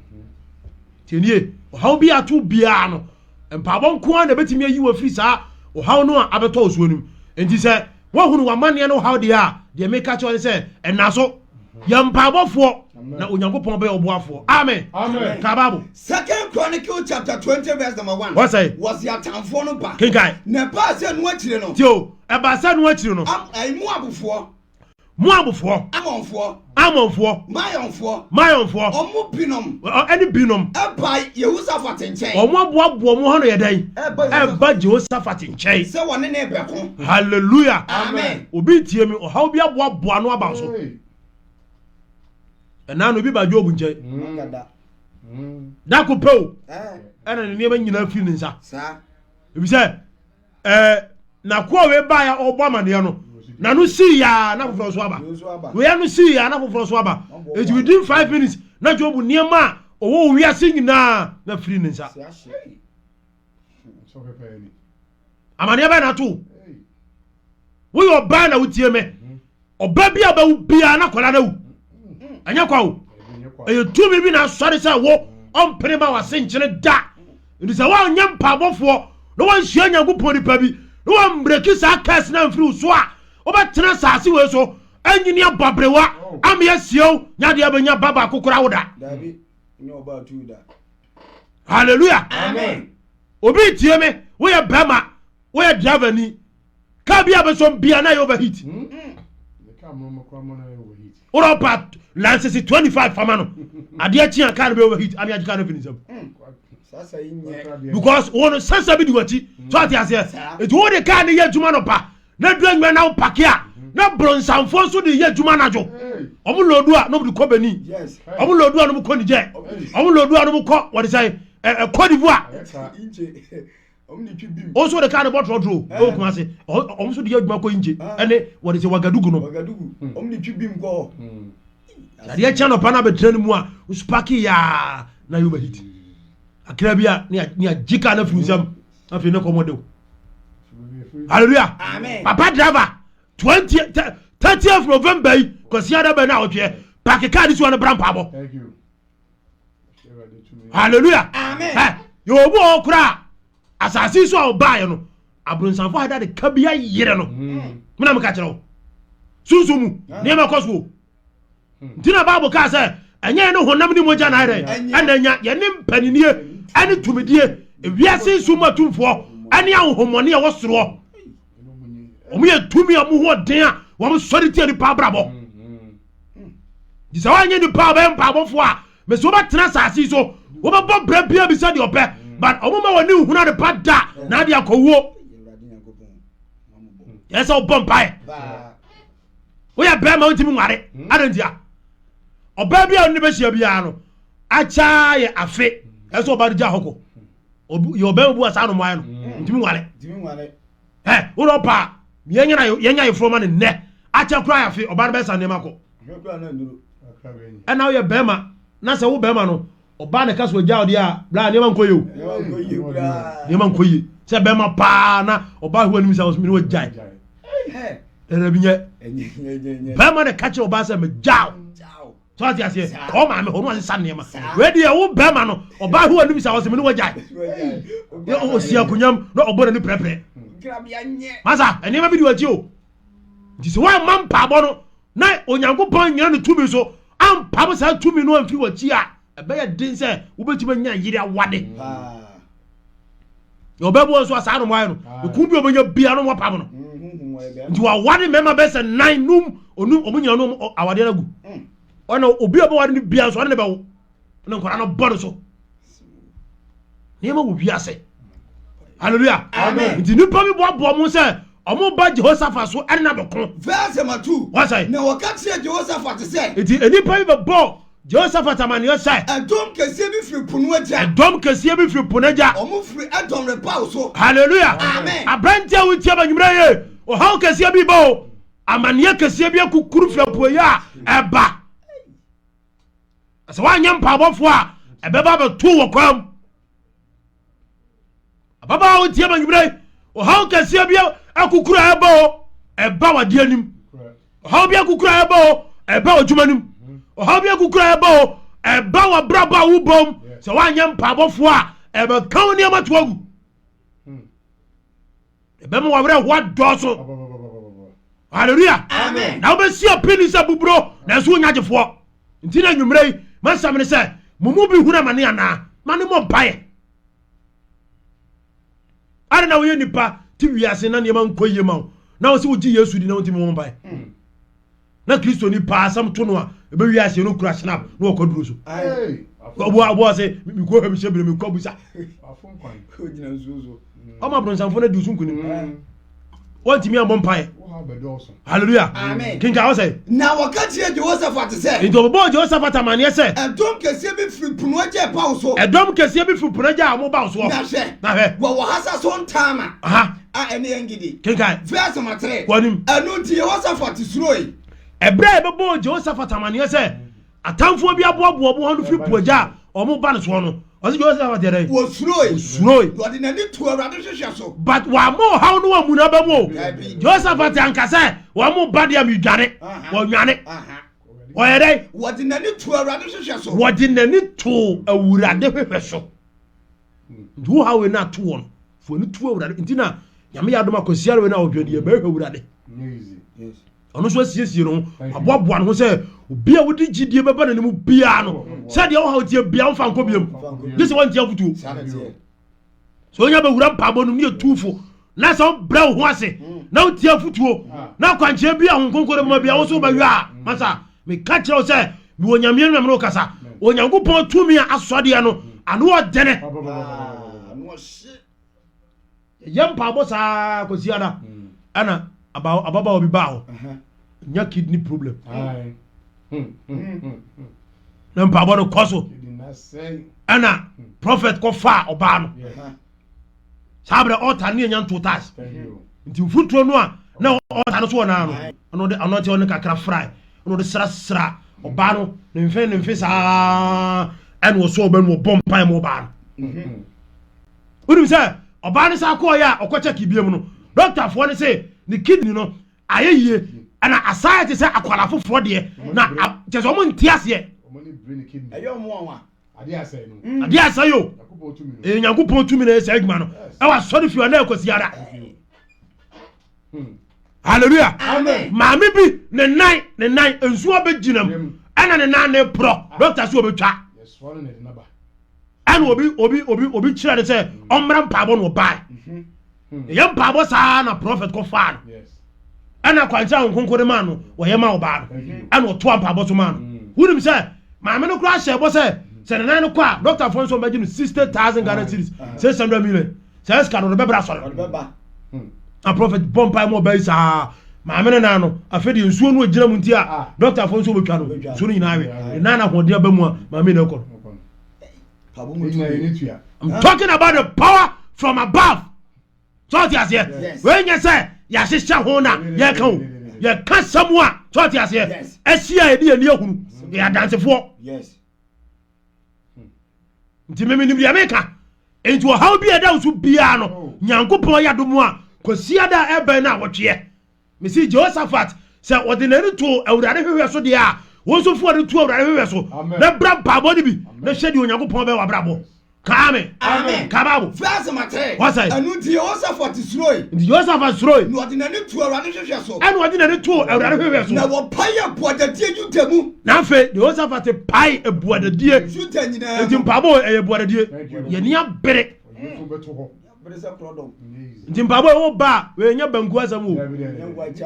[SPEAKER 1] Tiɛnie, ɔhaw bi ato biara no mpaabɔ nko ara na ɛbɛtumi ayi wo afiri saa ɔhaw no a abɛtɔ wo soɔ no mu. Enti sɛ woahunu w'amanneɛ no haw deɛ a, deɛ meka kyerɛ ne sɛ ɛna so yɛ mpaabɔfoɔ na Onyankopɔn bɛyɛ ɔboafoɔ. Amen. Ka Bible.
[SPEAKER 2] Second Chronicles chapter 20 verse number 1.
[SPEAKER 1] Wɔsɛ.
[SPEAKER 2] Wɔsi atamfoɔ no ba.
[SPEAKER 1] Kenkan.
[SPEAKER 2] Na ɛbaa sɛ no akyire no.
[SPEAKER 1] Tio, ɛbaa sɛ no akyire no.
[SPEAKER 2] Moabfoɔ.
[SPEAKER 1] Moabfoɔ.
[SPEAKER 2] Amonfoɔ.
[SPEAKER 1] Amonfoɔ.
[SPEAKER 2] Mayɔnfoɔ.
[SPEAKER 1] Mayɔnfoɔ.
[SPEAKER 2] Ɔmo binom.
[SPEAKER 1] Ɛne binom.
[SPEAKER 2] Ɛba Yehosafat nkyɛn.
[SPEAKER 1] Ɔmo aboaboa ɔmo ho no yɛ dɛn? Ɛba Jehosafat nkyɛn.
[SPEAKER 2] Sɛ wɔne ne bɛko.
[SPEAKER 1] Hallelujah.
[SPEAKER 2] Amen.
[SPEAKER 1] Obi tie mi, ɔhaw bi aboaboa no aba so. Ɛnaa no obi ba Job nkyɛn. Dako pɛ o. Ɛna ne nneɛma nyinaa firi ne nsa. Ebi sɛ n'akoa wei baa ya ɔbɔ amaneɛ no na no sii ya na foforɔ so aba. Wei no sii ya na foforɔ so aba. Eti within 5 minutes na Job nneɛma a ɔwɔ wiase nyinaa na firi ne nsa. Amaneɛ bɛn na ato woyɛ ɔbaa na wotie me ɔbaa bi a bɛwo biara na akwadaa no awu ɛnyɛ kwa o. Ɛyɛ tumi bi na asɔre sɛ wo ɔmpene ma wase nkyene da. Nti sɛ woanyɛ mpaabɔfoɔ na woanhyia Nyankopɔn nipa bi na woambreki saa curse no amfiri wo so a, wobɛtena asase wei so anyini abɔberewa ama yɛasie wo nyadeɛ bɛnya ba baako koraa wo da. Hallelujah.
[SPEAKER 2] Amen.
[SPEAKER 1] Obi tie me, woyɛ bɛrima, woyɛ driver ni, kaa bi a bɛsɔm bia na ɛyɛ overheat. Wọ́n pa license 25 fama no adeɛ kyi a kaa no bɛ overheat ami agye kaa no fi ne nsam because wɔn no sɛnsɛ bi di wɔn akyi so ate aseɛ. Eti wɔn de kaa no yɛ adwuma no pa. Na duru anwummerɛ na wopake a, na bronsamfoɔ nso de yɛ adwuma anadwo. Wɔn loodu a na wɔde kɔ Benin. Wɔn loodu a na wɔkɔ Niger. Wɔn loodu a na wɔkɔ wɔde sɛ ɛ Cote d'Ivoire. Wɔn nso wɔde kaa no bɔ trɔtrɔ ɛwɔ Kumasi. Wɔn nso de yɛ adwuma kɔ Ingye ɛne wɔde sɛ Wagadugu no. Adeɛ kyɛn nɔpa no abɛtena no mu a, wosopake yaa na yɛ overheat. Akra bi a ne agye kaa no afiri nsam. Afei ne kɔmɔ de o. Hallelujah.
[SPEAKER 2] Amen.
[SPEAKER 1] Papa driver 20 30th November yi kwasi ada bɛ na awɔtweɛ paaki kaa de si hɔ no bra mpaabɔ. Hallelujah.
[SPEAKER 2] Amen.
[SPEAKER 1] Ɛ yɛ obi wɔ hɔ koraa asase so a ɔbaeɛ no aburonsanfo ada de ka bi ayerɛ no. Mena meka kyerɛ wo. Sunsun mu nneɛma kɔ so o. Nti na Bible kaa sɛ ɛnyɛ yɛne honam ne mogya na ayɛ dɛn ɛna anya yɛne mpaninie ɛne tumidie ewiase nso mu atumfoɔ ɛne ahohommɔne a ɛwɔ soroɔ. Wɔn yɛ tumi a wɔn ho ɔden a wɔn sɔre tia nipa abrabɔ. Nti sɛ wɔanyɛ nipa a wɔbɛyɛ mpaabɔfoɔ a mesi wɔbɛtena asase so wɔbɛbɔ brɛ bia bi sɛ deɛ ɔpɛ but wɔn ma wɔn ani nhunu ade pa da na ade akɔwuo. Yɛ sɛ wɔbɔ mpaeɛ. Woyɛ bɛrima wontumi nware hmm. adɛn ntia? Ɔbaa bi a ɔne bɛhyia biara no akyaa yɛ afe ɛsɛ ɔbaa no gya hɔ kɔ yɛ ɔbɛrima bu asa nom ayɛ no hmm. ntumi nware ɛ wona ɔpa yɛnya ayeforɔ ma no nnɛ akyɛ koraa yɛ afe ɔbaa no bɛsa nneɛma kɔ ɛna woyɛ bɛrima na sɛ wo bɛrima no Ɔbaa na ɛka so agya ɔdeɛ a bla nneɛma nkɔ yie o. Nneɛma nkɔ yie. Sɛ bɛrima paa na ɔbaa hwɛ anim sɛ ɔsɛ mene wagyae. Ɛna bi nyɛ. Bɛrima na ɛka kyerɛ ɔbaa sɛ megyaw. So ate aseɛ kɔɔ maame hɔ no asesa nneɛma. Wei deɛ wo bɛrima no ɔbaa hwɛ anim sɛ ɔsɛ mene wagyae. Ɔsi akonnwam na ɔbɔ n'ani prɛprɛ. Masa nneɛma bi di w'akyi o. Nti sɛ woamma mpaabɔ no na Onyankopɔn annyina ne tumi so ampam saa tumi no amfiri w'akyi a, ɛbɛyɛ den sɛ wobɛtumi anya yere awade. Na ɔbɛboa nso a saa nom ayɛ no, ɛku bi a ɔbɛnya bia no wɔpam no. Nti wawade mmarima bɛyɛ sɛ nan num onum ɔmo nyina no awadeɛ no agu. Ɔna obi a ɔbɛwade no bia nso ɔne ne bɛwo. Na nkwadaa no bɔ no so. Nneɛma wɔ wiase. Hallelujah.
[SPEAKER 2] Amen.
[SPEAKER 1] Nti nipa bi boaboa mo sɛ ɔmo ba Jehoshaphat so ɛne na bɛko.
[SPEAKER 2] Verse number 2.
[SPEAKER 1] Wɔsɛ.
[SPEAKER 2] Na wɔka kyerɛ Jehoshaphat sɛ.
[SPEAKER 1] Nti nipa bi bɛbɔ Jehoshaphat amaneɛ sɛ.
[SPEAKER 2] Ɛdɔm kɛseɛ bi firi po no agya.
[SPEAKER 1] Ɛdɔm kɛseɛ bi firi po no agya.
[SPEAKER 2] Ɔmo firi Edom reba wo so.
[SPEAKER 1] Hallelujah.
[SPEAKER 2] Amen.
[SPEAKER 1] Aberanteɛ a wotie ma nwummerɛ ye. Ɔhaw kɛseɛ bi ba o. Amaneɛ kɛseɛ bi akukuru firi apueɛ a ɛba. Sɛ woanyɛ mpaabɔfoɔ a ɛbɛba abɛto wɔ kwan mu. Ababaawa wotie ma nwummerɛ yi, ɔhaw kɛseɛ bi akukuru a ɛba o, ɛba w'adeɛ anim. Ɔhaw bi akukuru a ɛba o, ɛba w'adwuma anim. Ɔhaw bi akukuru a ɛba o, ɛba w'abrabɔ a wobɔ mu. Sɛ woanyɛ mpaabɔfoɔ a, ɛbɛka wo nneɛma to agu. Ɛbɛma w'awerɛhoɔ adɔɔso. Hallelujah.
[SPEAKER 2] Amen.
[SPEAKER 1] Na wobɛsi apini sɛ buburo, nanso wonya gyefoɔ. Nti na nwummerɛ yi, masɛm ne sɛ, mo mu bi hunu amane anaa? Ma ne mmɔ mpaeɛ. Adɛn na woyɛ nipa te wiase na nneɛma nkɔ yie ma wo, na wo sɛ wogye Yesu di na wontumi mmɔ mpaeɛ? Na Kristoni paa asɛm to no a, ɛbɛwie aseɛ no kura snap na wɔkɔ duro so. Ɔboa ɔboa sɛ mekɔ hwɛ mehyɛ bere mekɔ abusa. Ɔma abronsamfo no adi so nkonim. Wɔntumi ammɔ mpaeɛ. Hallelujah.
[SPEAKER 2] Amen.
[SPEAKER 1] Kenka hɔ sɛ.
[SPEAKER 2] Na wɔka kyerɛɛ Jehoshaphat sɛ.
[SPEAKER 1] Nti wɔbɛbɔɔ Jehoshaphat amanneɛ sɛ.
[SPEAKER 2] Ɛdɔm kɛseɛ bi firi po no agya reba wo so.
[SPEAKER 1] Ɛdɔm kɛseɛ bi firi po no agya a wɔreba wo soɔ.
[SPEAKER 2] Na hwɛ.
[SPEAKER 1] Na hwɛ.
[SPEAKER 2] Wɔwɔ Hasason-Tamar.
[SPEAKER 1] Aha.
[SPEAKER 2] A ɛne En-Gedi.
[SPEAKER 1] Kenkan.
[SPEAKER 2] Verse number 3.
[SPEAKER 1] Kɔ anim.
[SPEAKER 2] Ɛno nti Yehoshaphat suroe.
[SPEAKER 1] Ɛberɛ a yɛbɛbɔɔ Jehoshaphat amanneɛ sɛ atamfoɔ bi aboaboa wɔn ano firi po agya a wɔreba ne soɔ no, ɔse Jehoshaphat yɛ dɛn?
[SPEAKER 2] Wɔsuroe.
[SPEAKER 1] Ɔsuroe.
[SPEAKER 2] Na ɔde n'ani too Awurade hwehwɛ so.
[SPEAKER 1] But wamma ɔhaw no ammu n'aba mu o.
[SPEAKER 2] Dabi.
[SPEAKER 1] Jehoshaphat anka sɛ wɔn ba deɛ medwane. Wɔnwane. Ɔyɛ dɛn?
[SPEAKER 2] Wɔde n'ani too Awurade hwehwɛ so.
[SPEAKER 1] Wɔde n'ani too Awurade hwehwɛ so. Nti wo haw wei no ato wɔn. Fo ani to Awurade. Nti na Nyame yɛ adom akwasi ara wei no a ɔdwen deɛ bɛhwɛ Awurade. Ɔno nso asiesie no ho, waboaboa ne ho sɛ obi a wode gyidie bɛba n'anim biara no, sɛdeɛ wo haw teɛ biara womfa nkɔ biam. Gye sɛ woantie afotuo. Sɛ onya bɛwura mpaabɔ no mu ne yɛ tuufo na sɛ wobrɛ wo ho ase na wotie afotuo na akwankyerɛ bi a Honhom Kronkron de bɛma bi a wo so wobɛyɔ a, masa meka kyerɛ wo sɛ mewɔ Nyame anim na mene wo kasa. Onyankopɔn tumi a asɔdeɛ no ano ɔdene. Yɛyɛ mpaabɔ saa kɔsi ada ɛna. Ababaawa bi baa hɔ. Nya kidney problem. Na mpaabɔ no kɔ so. Ɛna prophet kɔ faa ɔbaa no. Saa berɛ ɔta ne anya nto tas. Nti mfuturo no a na ɔta no so wɔ naa no, ɛna ɔde anointing oil no kakra frae. Ɛna ɔde srasra ɔbaa no ne mfe ne mfe saa ɛna ɔsɔ ɔbaa no ɔbɔ mpae ma ɔbaa no. Wonim sɛ ɔbaa no saa kɔɔyɛ a ɔkɔ kyɛke biam no, dɔktafoɔ no se ne kidney no ayɛ yie ɛna asan ayɛ te sɛ akwadaa foforɔ deɛ na kyɛ sɛ ɔmo nte aseɛ.
[SPEAKER 2] Ɛyɛ ɔmo nwanwa.
[SPEAKER 1] Adeɛ asɛe o. Ɛyɛ Nyankopɔn tumi na ɛyɛ saa adwuma no ɛwɔ asɔre fie ɔna ɛkɔsi ara. Hallelujah. Maame bi ne nan ne nan nsuo abɛgyina mu ɛna ne nan ne porɔ dɔkta so ɔbɛtwa. Ɛna obi obi obi obi kyerɛ ne sɛ ɔmmra mpaebɔ na ɔbae. Ɛyɛ mpaebɔ saa na prɔfɛt kɔfaa no. Ɛna akwankyerɛ a nkonko de maa no wɔyɛ ma ɔbaa no. Ɛna ɔtoa mpaebɔ so maa no. Wonim sɛ maame no koraa hyɛ bɔ sɛ sɛ ne nan no kɔ a dɔktafoɔ nso ɔbɛgye no 60,000 Ghana cedis, 600 million. Saa sika no ɔde bɛbrɛ asɔre. Na prɔfɛt bɔ mpae ma ɔbaa yi saa. Maame no nan no afei deɛ nsuo no agyina mu nti a dɔktafoɔ nso wɔbɛtwa no nsuo no nyinaa we. Ne nan no ahoɔden aba mu a maame no akɔ no. I'm talking about the power from above. So ɔte aseɛ. Wei nyɛ sɛ yɛahyehyɛ ho na yɛka o. Yɛka sɛm a so ɔte aseɛ. Ɛsi a yɛde yɛn ani ahunu. Yɛyɛ adansefoɔ. Nti mimi nim deɛ meka. Nti ɔhaw bi a ɛda wo so biara no, oh. Nyankopɔn yɛ adom a Kwasiada a ɛbɛn no a wɔtweɛ. Mese Jehoshaphat, sɛ ɔde n'ani too Awurade hwehwɛ so deɛ a, wo nso fa w'ani to Awurade hwehwɛ so, na bra mpaebɔ no bi, na hwɛ deɛ Onyankopɔn bɛyɛ w'abrabɔ. Ka amen.
[SPEAKER 2] Amen.
[SPEAKER 1] Ka Bible.
[SPEAKER 2] Verse number 3.
[SPEAKER 1] Wɔsɛ.
[SPEAKER 2] Ɛno nti Yehoshaphat suroe.
[SPEAKER 1] Nti Yehoshaphat suroe.
[SPEAKER 2] Na ɔde n'ani too Awurade hwehwɛ so.
[SPEAKER 1] Ɛna ɔde n'ani too Awurade hwehwɛ so.
[SPEAKER 2] Na wɔpae abuadadie Yuda mu.
[SPEAKER 1] Na afei Yehoshaphat pae abuadadie.
[SPEAKER 2] Yuda nyinaa
[SPEAKER 1] mu. Nti mpaebɔ ɛyɛ abuadadie. Yɛn ani abere. Nti mpaebɔ ɛwɔ ba a wei nyɛ banku asɛm o.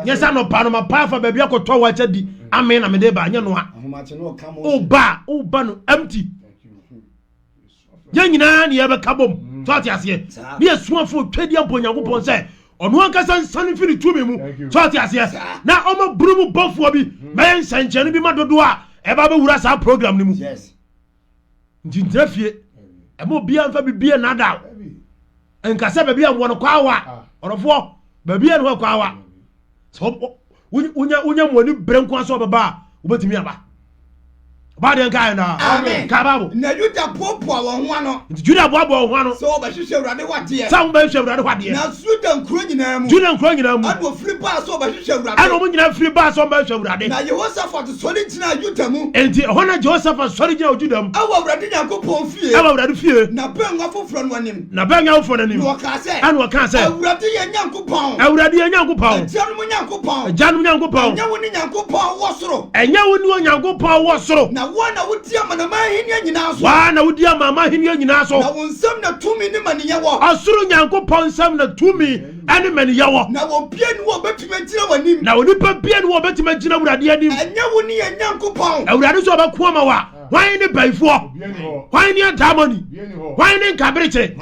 [SPEAKER 1] Nyɛ sɛ anɔpa no mapa afa baabi akɔtɔ wakyɛ di ame na mede ba nyɛ noa. Woba a woba no empty. Yɛn nyinaa ne yɛbɛka bom. So ate aseɛ? Ne yɛsuafo twɛdeɛ mpo Onyankopɔn sɛ ɔno ankasa nsane mfiri ne tumi mu. So ate aseɛ? Na ɔma bunu mu bɔfoɔ bi bɛyɛ nsɛnkyerɛnne bi ma dodoɔ a ɛba bɛwura saa program no mu. Nti ntena fie. Ɛma obiara mfa biribi nnaadaa wo. Nka sɛ baabi a mmoa no kɔ awa. Ah. Ɔdɔfoɔ, baabi a ne hɔ kɔ awa. Sɛ wonya wonya mu ani bere nko asɛ ɔbɛba a, wobɛtumi aba. Ɔbaa deɛ nka ayɛ naa.
[SPEAKER 2] Amen.
[SPEAKER 1] Ka Bible.
[SPEAKER 2] Na Yuda boaboa wɔn ho ano.
[SPEAKER 1] Nti Juda boaboa wɔn ho ano.
[SPEAKER 2] Sɛ wɔbɛhwehwɛ Awurade hɔ adeɛ.
[SPEAKER 1] Sɛ wɔbɛhwehwɛ Awurade hɔ adeɛ.
[SPEAKER 2] Na Juda nkuro nyinaa mu.
[SPEAKER 1] Juda nkuro nyinaa mu.
[SPEAKER 2] Ɛna wɔfiri baa sɛ wɔbɛhwehwɛ Awurade.
[SPEAKER 1] Ɛna wɔn nyinaa firi baa sɛ wɔbɛhwehwɛ Awurade.
[SPEAKER 2] Na Yehosafat sɔre gyinaa Yuda mu.
[SPEAKER 1] Enti ɛhɔ na Jehosafat sɔre gyinaa Juda mu.
[SPEAKER 2] Ɛwɔ Awurade Nyankopɔn fie.
[SPEAKER 1] Ɛwɔ Awurade fie.
[SPEAKER 2] N'abannwa foforɔ no anim.
[SPEAKER 1] N'abannwa foforɔ no anim.
[SPEAKER 2] Na ɔkaa sɛ.
[SPEAKER 1] Ɛna ɔkaa sɛ.
[SPEAKER 2] Awurade yɛn Nyankopɔn.
[SPEAKER 1] Awurade yɛn Nyankopɔn.
[SPEAKER 2] Agyanom Nyankopɔn.
[SPEAKER 1] Agyanom Nyankopɔn.
[SPEAKER 2] Ɛnyɛ wo ne Nyankopɔn a wowɔ soro.
[SPEAKER 1] Ɛnyɛ wo ne Onyankopɔn a wowɔ soro.
[SPEAKER 2] Na wo na wodi amanaman ahenni nyinaa so.
[SPEAKER 1] Wo na wodi amanaman ahenni nyinaa so.
[SPEAKER 2] Na wo nsam na tumi ne mmaniyɛ wɔ.
[SPEAKER 1] Ɔsoro Nyankopɔn nsam na tumi ne mmaniyɛ wɔ.
[SPEAKER 2] Na obiara nni hɔ a obetumi agyina w'anim.
[SPEAKER 1] Na onipa biara nni hɔ a obetumi agyina Awurade anim.
[SPEAKER 2] Ɛnyɛ wo ne yɛn Nyankopɔn.
[SPEAKER 1] Awurade nso ɔbɛko ama wo a, hwan ne bayifoɔ? Hwan ne adaamɔni? Hwan ne nkaberekyere?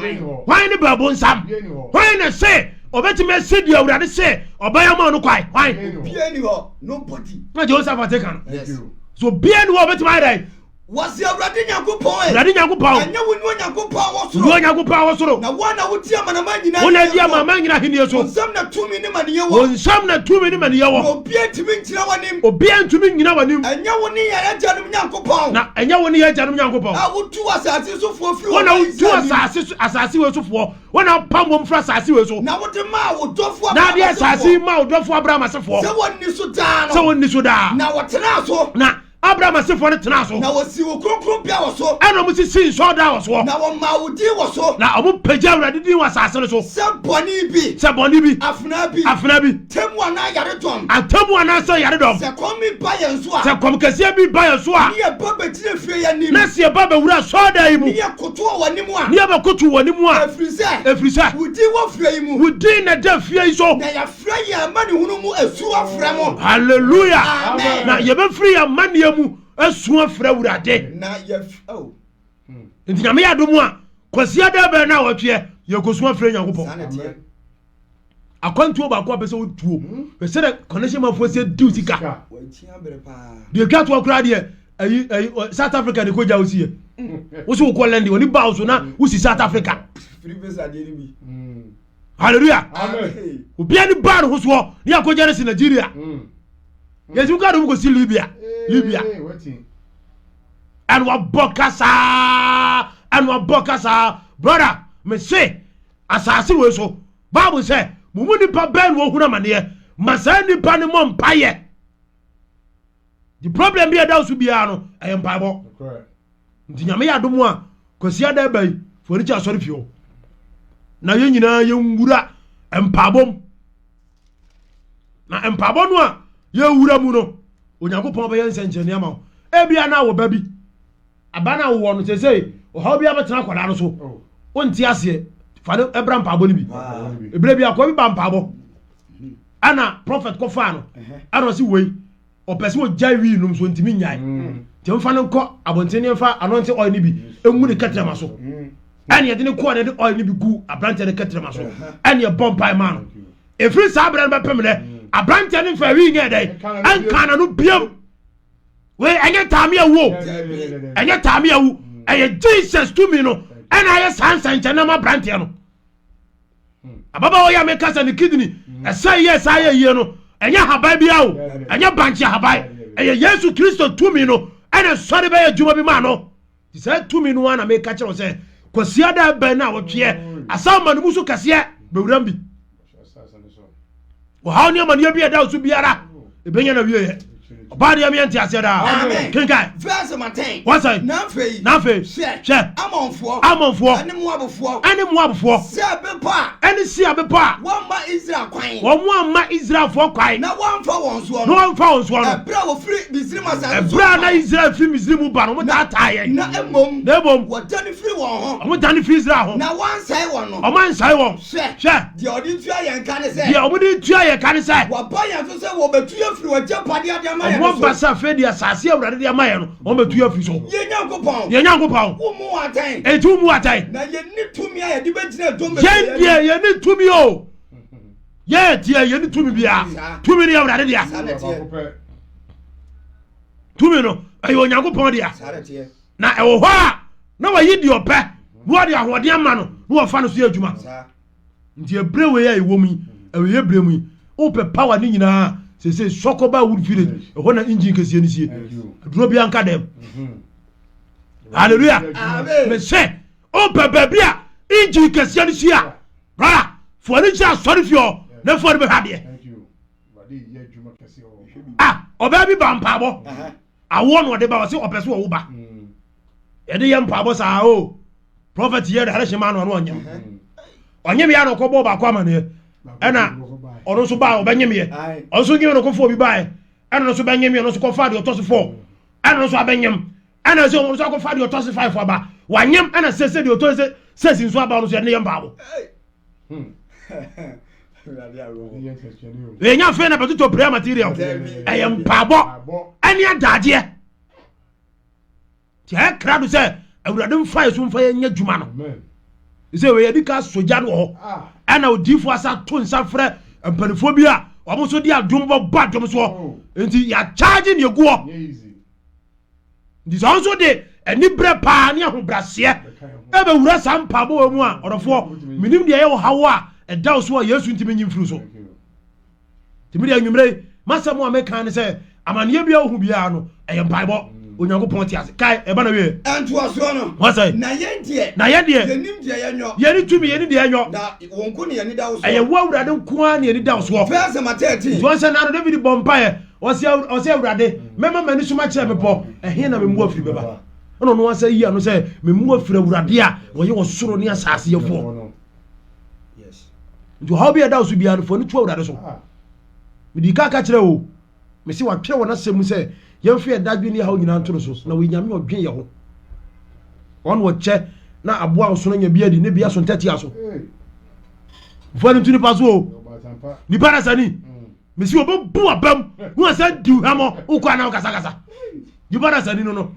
[SPEAKER 1] Hwan ne bɛbonsam? Hwan na se ɔbɛtumi asi deɛ Awurade se ɔbɛyɛ ama no kwae? Hwan?
[SPEAKER 2] Obiara nni hɔ. Nobody.
[SPEAKER 1] Na Jehoshaphat ka no.
[SPEAKER 2] Yes.
[SPEAKER 1] So obiara nni hɔ a ɔbɛtumi ayɛ dɛn?
[SPEAKER 2] Wɔsi Awurade Nyankopɔn ɛ.
[SPEAKER 1] Awurade Nyankopɔn.
[SPEAKER 2] Ɛnyɛ wo ne Onyankopɔn a wɔ soro.
[SPEAKER 1] Ne Onyankopɔn a wɔ soro.
[SPEAKER 2] Na wo na wodi amanaman nyinaa.
[SPEAKER 1] Wo na di amanaman nyinaa ahenni so.
[SPEAKER 2] Wo nsam na tumi ne maniyɛ wɔ.
[SPEAKER 1] Wo nsam na tumi ne maniyɛ wɔ.
[SPEAKER 2] Na obiara ntumi ngyina w'anim.
[SPEAKER 1] Obiara ntumi ngyina w'anim.
[SPEAKER 2] Ɛnyɛ wo ne yɛn agyanom Nyankopɔn.
[SPEAKER 1] Na ɛnyɛ wo ne yɛn agyanom Nyankopɔn.
[SPEAKER 2] A wotu asase sofoɔ firi
[SPEAKER 1] wɔn na wotu asase asase wei sofoɔ. Wo na wopam wɔn firi asase wei so.
[SPEAKER 2] Na wode maa wo dɔfo
[SPEAKER 1] Na
[SPEAKER 2] Abraham
[SPEAKER 1] wode asase yi
[SPEAKER 2] asefoɔ.
[SPEAKER 1] maa wo dɔfo Abraham asefoɔ.
[SPEAKER 2] Sɛ wɔnni so daa no.
[SPEAKER 1] Sɛ wɔnni so daa.
[SPEAKER 2] Na wɔtenaa so.
[SPEAKER 1] Na Abraham asefoɔ no tenaa so.
[SPEAKER 2] Na wɔsii wo kronkronbea wɔ so.
[SPEAKER 1] Ɛnna wɔsisii nsɔrdan wɔ soɔ.
[SPEAKER 2] Na wɔmaa wo din wɔ so.
[SPEAKER 1] Na wɔpagyaa Awurade din wɔ asase no so.
[SPEAKER 2] Sɛ bɔne bi.
[SPEAKER 1] Sɛ bɔne bi.
[SPEAKER 2] Afena bi.
[SPEAKER 1] Afena bi.
[SPEAKER 2] Atemmu anaa yaredɔm.
[SPEAKER 1] Atemmu anaasɛ yaredɔm.
[SPEAKER 2] Sɛ kɔm bi ba yɛn so a.
[SPEAKER 1] Sɛ kɔm kɛseɛ bi ba yɛn so a.
[SPEAKER 2] Ne yɛba bɛgyina fie yi anim.
[SPEAKER 1] Na sɛ yɛba bɛwura asɔredan yi mu.
[SPEAKER 2] Ne yɛkoto wɔ w'anim a.
[SPEAKER 1] Ne yɛbɛkoto w'anim a.
[SPEAKER 2] Ɛfiri sɛ.
[SPEAKER 1] Ɛfiri sɛ.
[SPEAKER 2] Wo din wɔ fie yi mu.
[SPEAKER 1] Wo din na ɛda fie yi so.
[SPEAKER 2] Na yɛafrɛ yɛn amanehunu mu asu afrɛ mo.
[SPEAKER 1] Hallelujah.
[SPEAKER 2] Amen.
[SPEAKER 1] Na yɛbɛfiri yɛn amanneɛ mu asu afrɛ Awurade.
[SPEAKER 2] Na yɛf oh.
[SPEAKER 1] Nti Nyame yɛ adom a, Kwasiada bɛn na awɔtweɛ yɛkɔsu afrɛ Nyankopɔn.
[SPEAKER 2] Saa na ɛteɛ.
[SPEAKER 1] Akwantuo baako a pɛ sɛ wotuo. Hwɛ sɛdeɛ connection manfoɔ sɛ diw sika. Deɛ atwa toɔ koraa deɛ ayi ayi South Africa ne kɔgya wosi yɛ. Wosi wokɔ London wɔne ba wo so na wosi South Africa. Hallelujah. Obiara ne baa ne ho soɔ ne akɔgya no si Nigeria. Yɛsi wo kaa de kɔsi Libya. Libya. Ɛna wabɔ kasaa ɛna wabɔ kasaa brother me se asase wei so Bible sɛ mo mu nipa bɛn na wɔhunu amaneɛ ma saa nipa no mmɔ mpaeɛ. The problem bi a ɛda wo so biara no ɛyɛ mpaebɔ. Nti Nyame yɛ adom a Kwasi ada ɛba yi fo ani kyɛ asɔre fie hɔ na yɛn nyinaa yɛnwura mpaebɔ mu. Na mpaebɔ no a yɛwura mu no Onyankopɔn bɛyɛ nsɛnkyerɛnne ama wo. Ebia na wɔ ba bi Aba no a wowɔ no seesei, ɔhaw bi abɛtena akwadaa no so. Oh. Wonte aseɛ. Fa no ɛbra mpaabɔ no bi. Ebere bi akwadaa bi ba mpaabɔ. Ɛna prɔfɛt kɔfaa no. Ɛna ɔsi wei ɔpɛ sɛ ɔgyae wii nom so ntumi nnyae. Mm. Nti mfa no nkɔ abɔnten ne mfa anointing oil no bi ngu ne kɛtrɛma so. Mm. Ɛna yɛde ne kɔɔ na yɛde oil no bi gu aberanteɛ no kɛtrɛma so. Ɛna yɛbɔ mpae maa no. Ɛfiri saa berɛ no bɛpem dɛ aberanteɛ no mfa wii nyɛ dɛn ɛnka n'ano biam. Wei ɛnyɛ taame awu o, ɛnyɛ taame awu, ɛyɛ Jesus tumi no ɛna ayɛ saa nsɛnkyɛnne ama aberanteɛ no. Ababaawa yi a meka sɛ ne kidney ɛsɛ yɛ saa yɛ yie no, ɛnyɛ ahaban biara o, ɛnyɛ bankye ahaban, ɛyɛ Yesu Kristo tumi no ɛna sɔre bɛyɛ adwuma bi maa no. Nti saa tumi no ara na meka kyerɛ wo sɛ Kwasiada ɛbɛn no a wɔtweɛ asan ma no mu so kɛseɛ bɛwuram bi. Ɔhaw ne amaneɛ bi a ɛda wo so biara ɛbɛnya na wieɛ. Ɔbaa deɛ meɛ nte aseɛ daa. Kenkan.
[SPEAKER 2] Verse number 10.
[SPEAKER 1] Wɔsɛn.
[SPEAKER 2] Na afei.
[SPEAKER 1] Na afei.
[SPEAKER 2] Hwɛ.
[SPEAKER 1] Hwɛ.
[SPEAKER 2] Amonfoɔ.
[SPEAKER 1] Amonfoɔ.
[SPEAKER 2] Ɛne Moabfoɔ.
[SPEAKER 1] Ɛne Moabfoɔ.
[SPEAKER 2] Seir bepɔ a.
[SPEAKER 1] Ɛne Seir bepɔ a.
[SPEAKER 2] Wɔmma Israel kwan.
[SPEAKER 1] Wɔn amma Israelfoɔ kwan.
[SPEAKER 2] Na wɔamfa wɔn soɔ
[SPEAKER 1] no. Na wɔamfa wɔn soɔ no.
[SPEAKER 2] Ɛberɛ a wɔfiri Misraim asase so
[SPEAKER 1] Ɛberɛ a na Israel firi Misraim ba no, wɔtaataa yɛn.
[SPEAKER 2] Na mmom.
[SPEAKER 1] Na mmom.
[SPEAKER 2] Wɔdane firii wɔn ho.
[SPEAKER 1] Wɔdane firii Israel ho.
[SPEAKER 2] Na wɔansɛe wɔn no.
[SPEAKER 1] Wɔansɛe wɔn.
[SPEAKER 2] Hwɛ.
[SPEAKER 1] Hwɛ.
[SPEAKER 2] Deɛ wɔde tua yɛn ka ne sɛ.
[SPEAKER 1] Deɛ wɔde tua yɛn ka ne sɛ.
[SPEAKER 2] Wɔaba yɛn so sɛ wɔbɛtu yɛn afiri wɔn agyapadeɛ a de ama yɛn no so.
[SPEAKER 1] Wɔaba sɛ afei deɛ asase a Awurade de ama yɛn no, wɔbɛtu yɛn afiri so.
[SPEAKER 2] Yɛn Nyankopɔn.
[SPEAKER 1] Yɛn Nyankopɔn.
[SPEAKER 2] Wommu wɔn atɛn.
[SPEAKER 1] Enti wommu atɛn.
[SPEAKER 2] Na yɛnni tumi a yɛde bɛgyina dɔm bebree
[SPEAKER 1] Yɛn deɛ yɛnni tumi o. Yɛn deɛ yɛnni tumi biara. Tumi no yɛ Awurade dea. Tumi no ɛyɛ Onyankopɔn dea. Na ɛwɔ hɔ a na wayi deɛ ɔpɛ na wɔde ahoɔden ama no na wɔfa no so yɛ adwuma. Nti ɛberɛ wei a ɛwɔ mu yi, ɛwɔ berɛ mu yi, wopɛ power ne nyinaa sese sɔkɔba wood village ɛhɔ na engine kɛseɛ no sie. Aduro bi anka dɛm. Hallelujah. Mesɛ wopɛ baabi a engine kɛseɛ no sie a, brother, fo ani kyerɛ asɔre fie hɔ na fo ani bɛhwɛ adeɛ. Ah, ɔbaa bi ba mpaabɔ. Awoɔ na ɔde ba ɔse ɔpɛ so ɔwo ba. Yɛde yɛ mpaabɔ saa o. Prophet yɛ direction ma no ɔno ɔnyem. Ɔnyem yɛ na ɔkɔbɔ baako amaneɛ. Ɛna ɔno nso baa ɔbɛnyem yɛ. Ɔno nso nyem no kɔfo obi baeɛ. Ɛna ɔno nso bɛnyem yɛ ɔno nso kɔfa deɛ ɔtɔ so fɔ. Ɛna ɔno nso abɛnyem. Ɛna sɛ ɔno nso akɔfa deɛ ɔtɔ so five aba. Wanyem ɛna sɛ sɛ deɛ ɔtɔ sɛ six nso aba ɔno nso yɛde ne yɛ mpaabɔ. Ɛnyɛ afei na bɛtotɔ prayer material. Ɛyɛ mpaabɔ ɛne adagyeɛ. Nti ɛyɛ krado sɛ Awurade mfa yɛ so mfa yɛ nyɛ adwuma no. Sɛ wei yɛde ka sogya no wɔ hɔ. Ah. Ɛna odiifoɔ asa to nsa frɛ mpanimfoɔ bi a wɔn nso de adwom bɛbɔ adwom soɔ. Oh. Nti yɛakyagye ne egu hɔ. Nti sɛ wɔn nso de anibrɛ paa ne ahobraseɛ ɛbɛwura saa mpaabɔ wɔ mu a ɔdɔfoɔ menim deɛ ɛyɛ ɔhaw a ɛda wo so a Yesu ntumi nyi mfiri so. Nti me deɛ anwummerɛ yi, m'asɛm a meka ne sɛ, amanneɛ biara wohu biara no, ɛyɛ mpaebɔ. Onyankopɔn te ase. Kae, ɛba na wie.
[SPEAKER 2] Ntoasoɔ no.
[SPEAKER 1] Wɔsɛe.
[SPEAKER 2] Na yɛn deɛ.
[SPEAKER 1] Na yɛn deɛ.
[SPEAKER 2] Yɛnim deɛ yɛnyɔ.
[SPEAKER 1] Yɛne tumi, yɛne deɛ yɛnyɔ.
[SPEAKER 2] Na wo nko na yɛn ani da wo soɔ.
[SPEAKER 1] Ɛyɛ wo Awurade nko ara na yɛn ani da wo soɔ.
[SPEAKER 2] Verse number 13.
[SPEAKER 1] Nti wɔn sɛ naano David bɔ mpaeɛ, ɔsɛ ɔsɛ Awurade, mɛma m'ani so makyerɛ bepɔ, ɛhe na me mmoa firi bɛba? Ɛna ɔno asa yi ano sɛ, me mmoa firi Awurade a ɔyɛ ɔsoro ne asase yɛfoɔ. Nti ɔhaw bi a ɛda wo so biara no, fa w'ani to Awurade so. Ah. Mede ka ka kyerɛ o, mese watwerɛ wɔ n'asɛm mu sɛ yɛmfa yɛn dadwen ne haw nyinaa nto no so, na ɔyɛ Nyame ɔdwen yɛ ho. Ɔno ɔkyɛ na aboa nsono nya bi adi ne bi aso ntɛtea so. Mfa no nto nipa so o. Nipa na sani. Mm. Mesi ɔbɛbu abam na wasan di hwamɔ wokɔ anaa wokasakasa. Nipa na sani no no.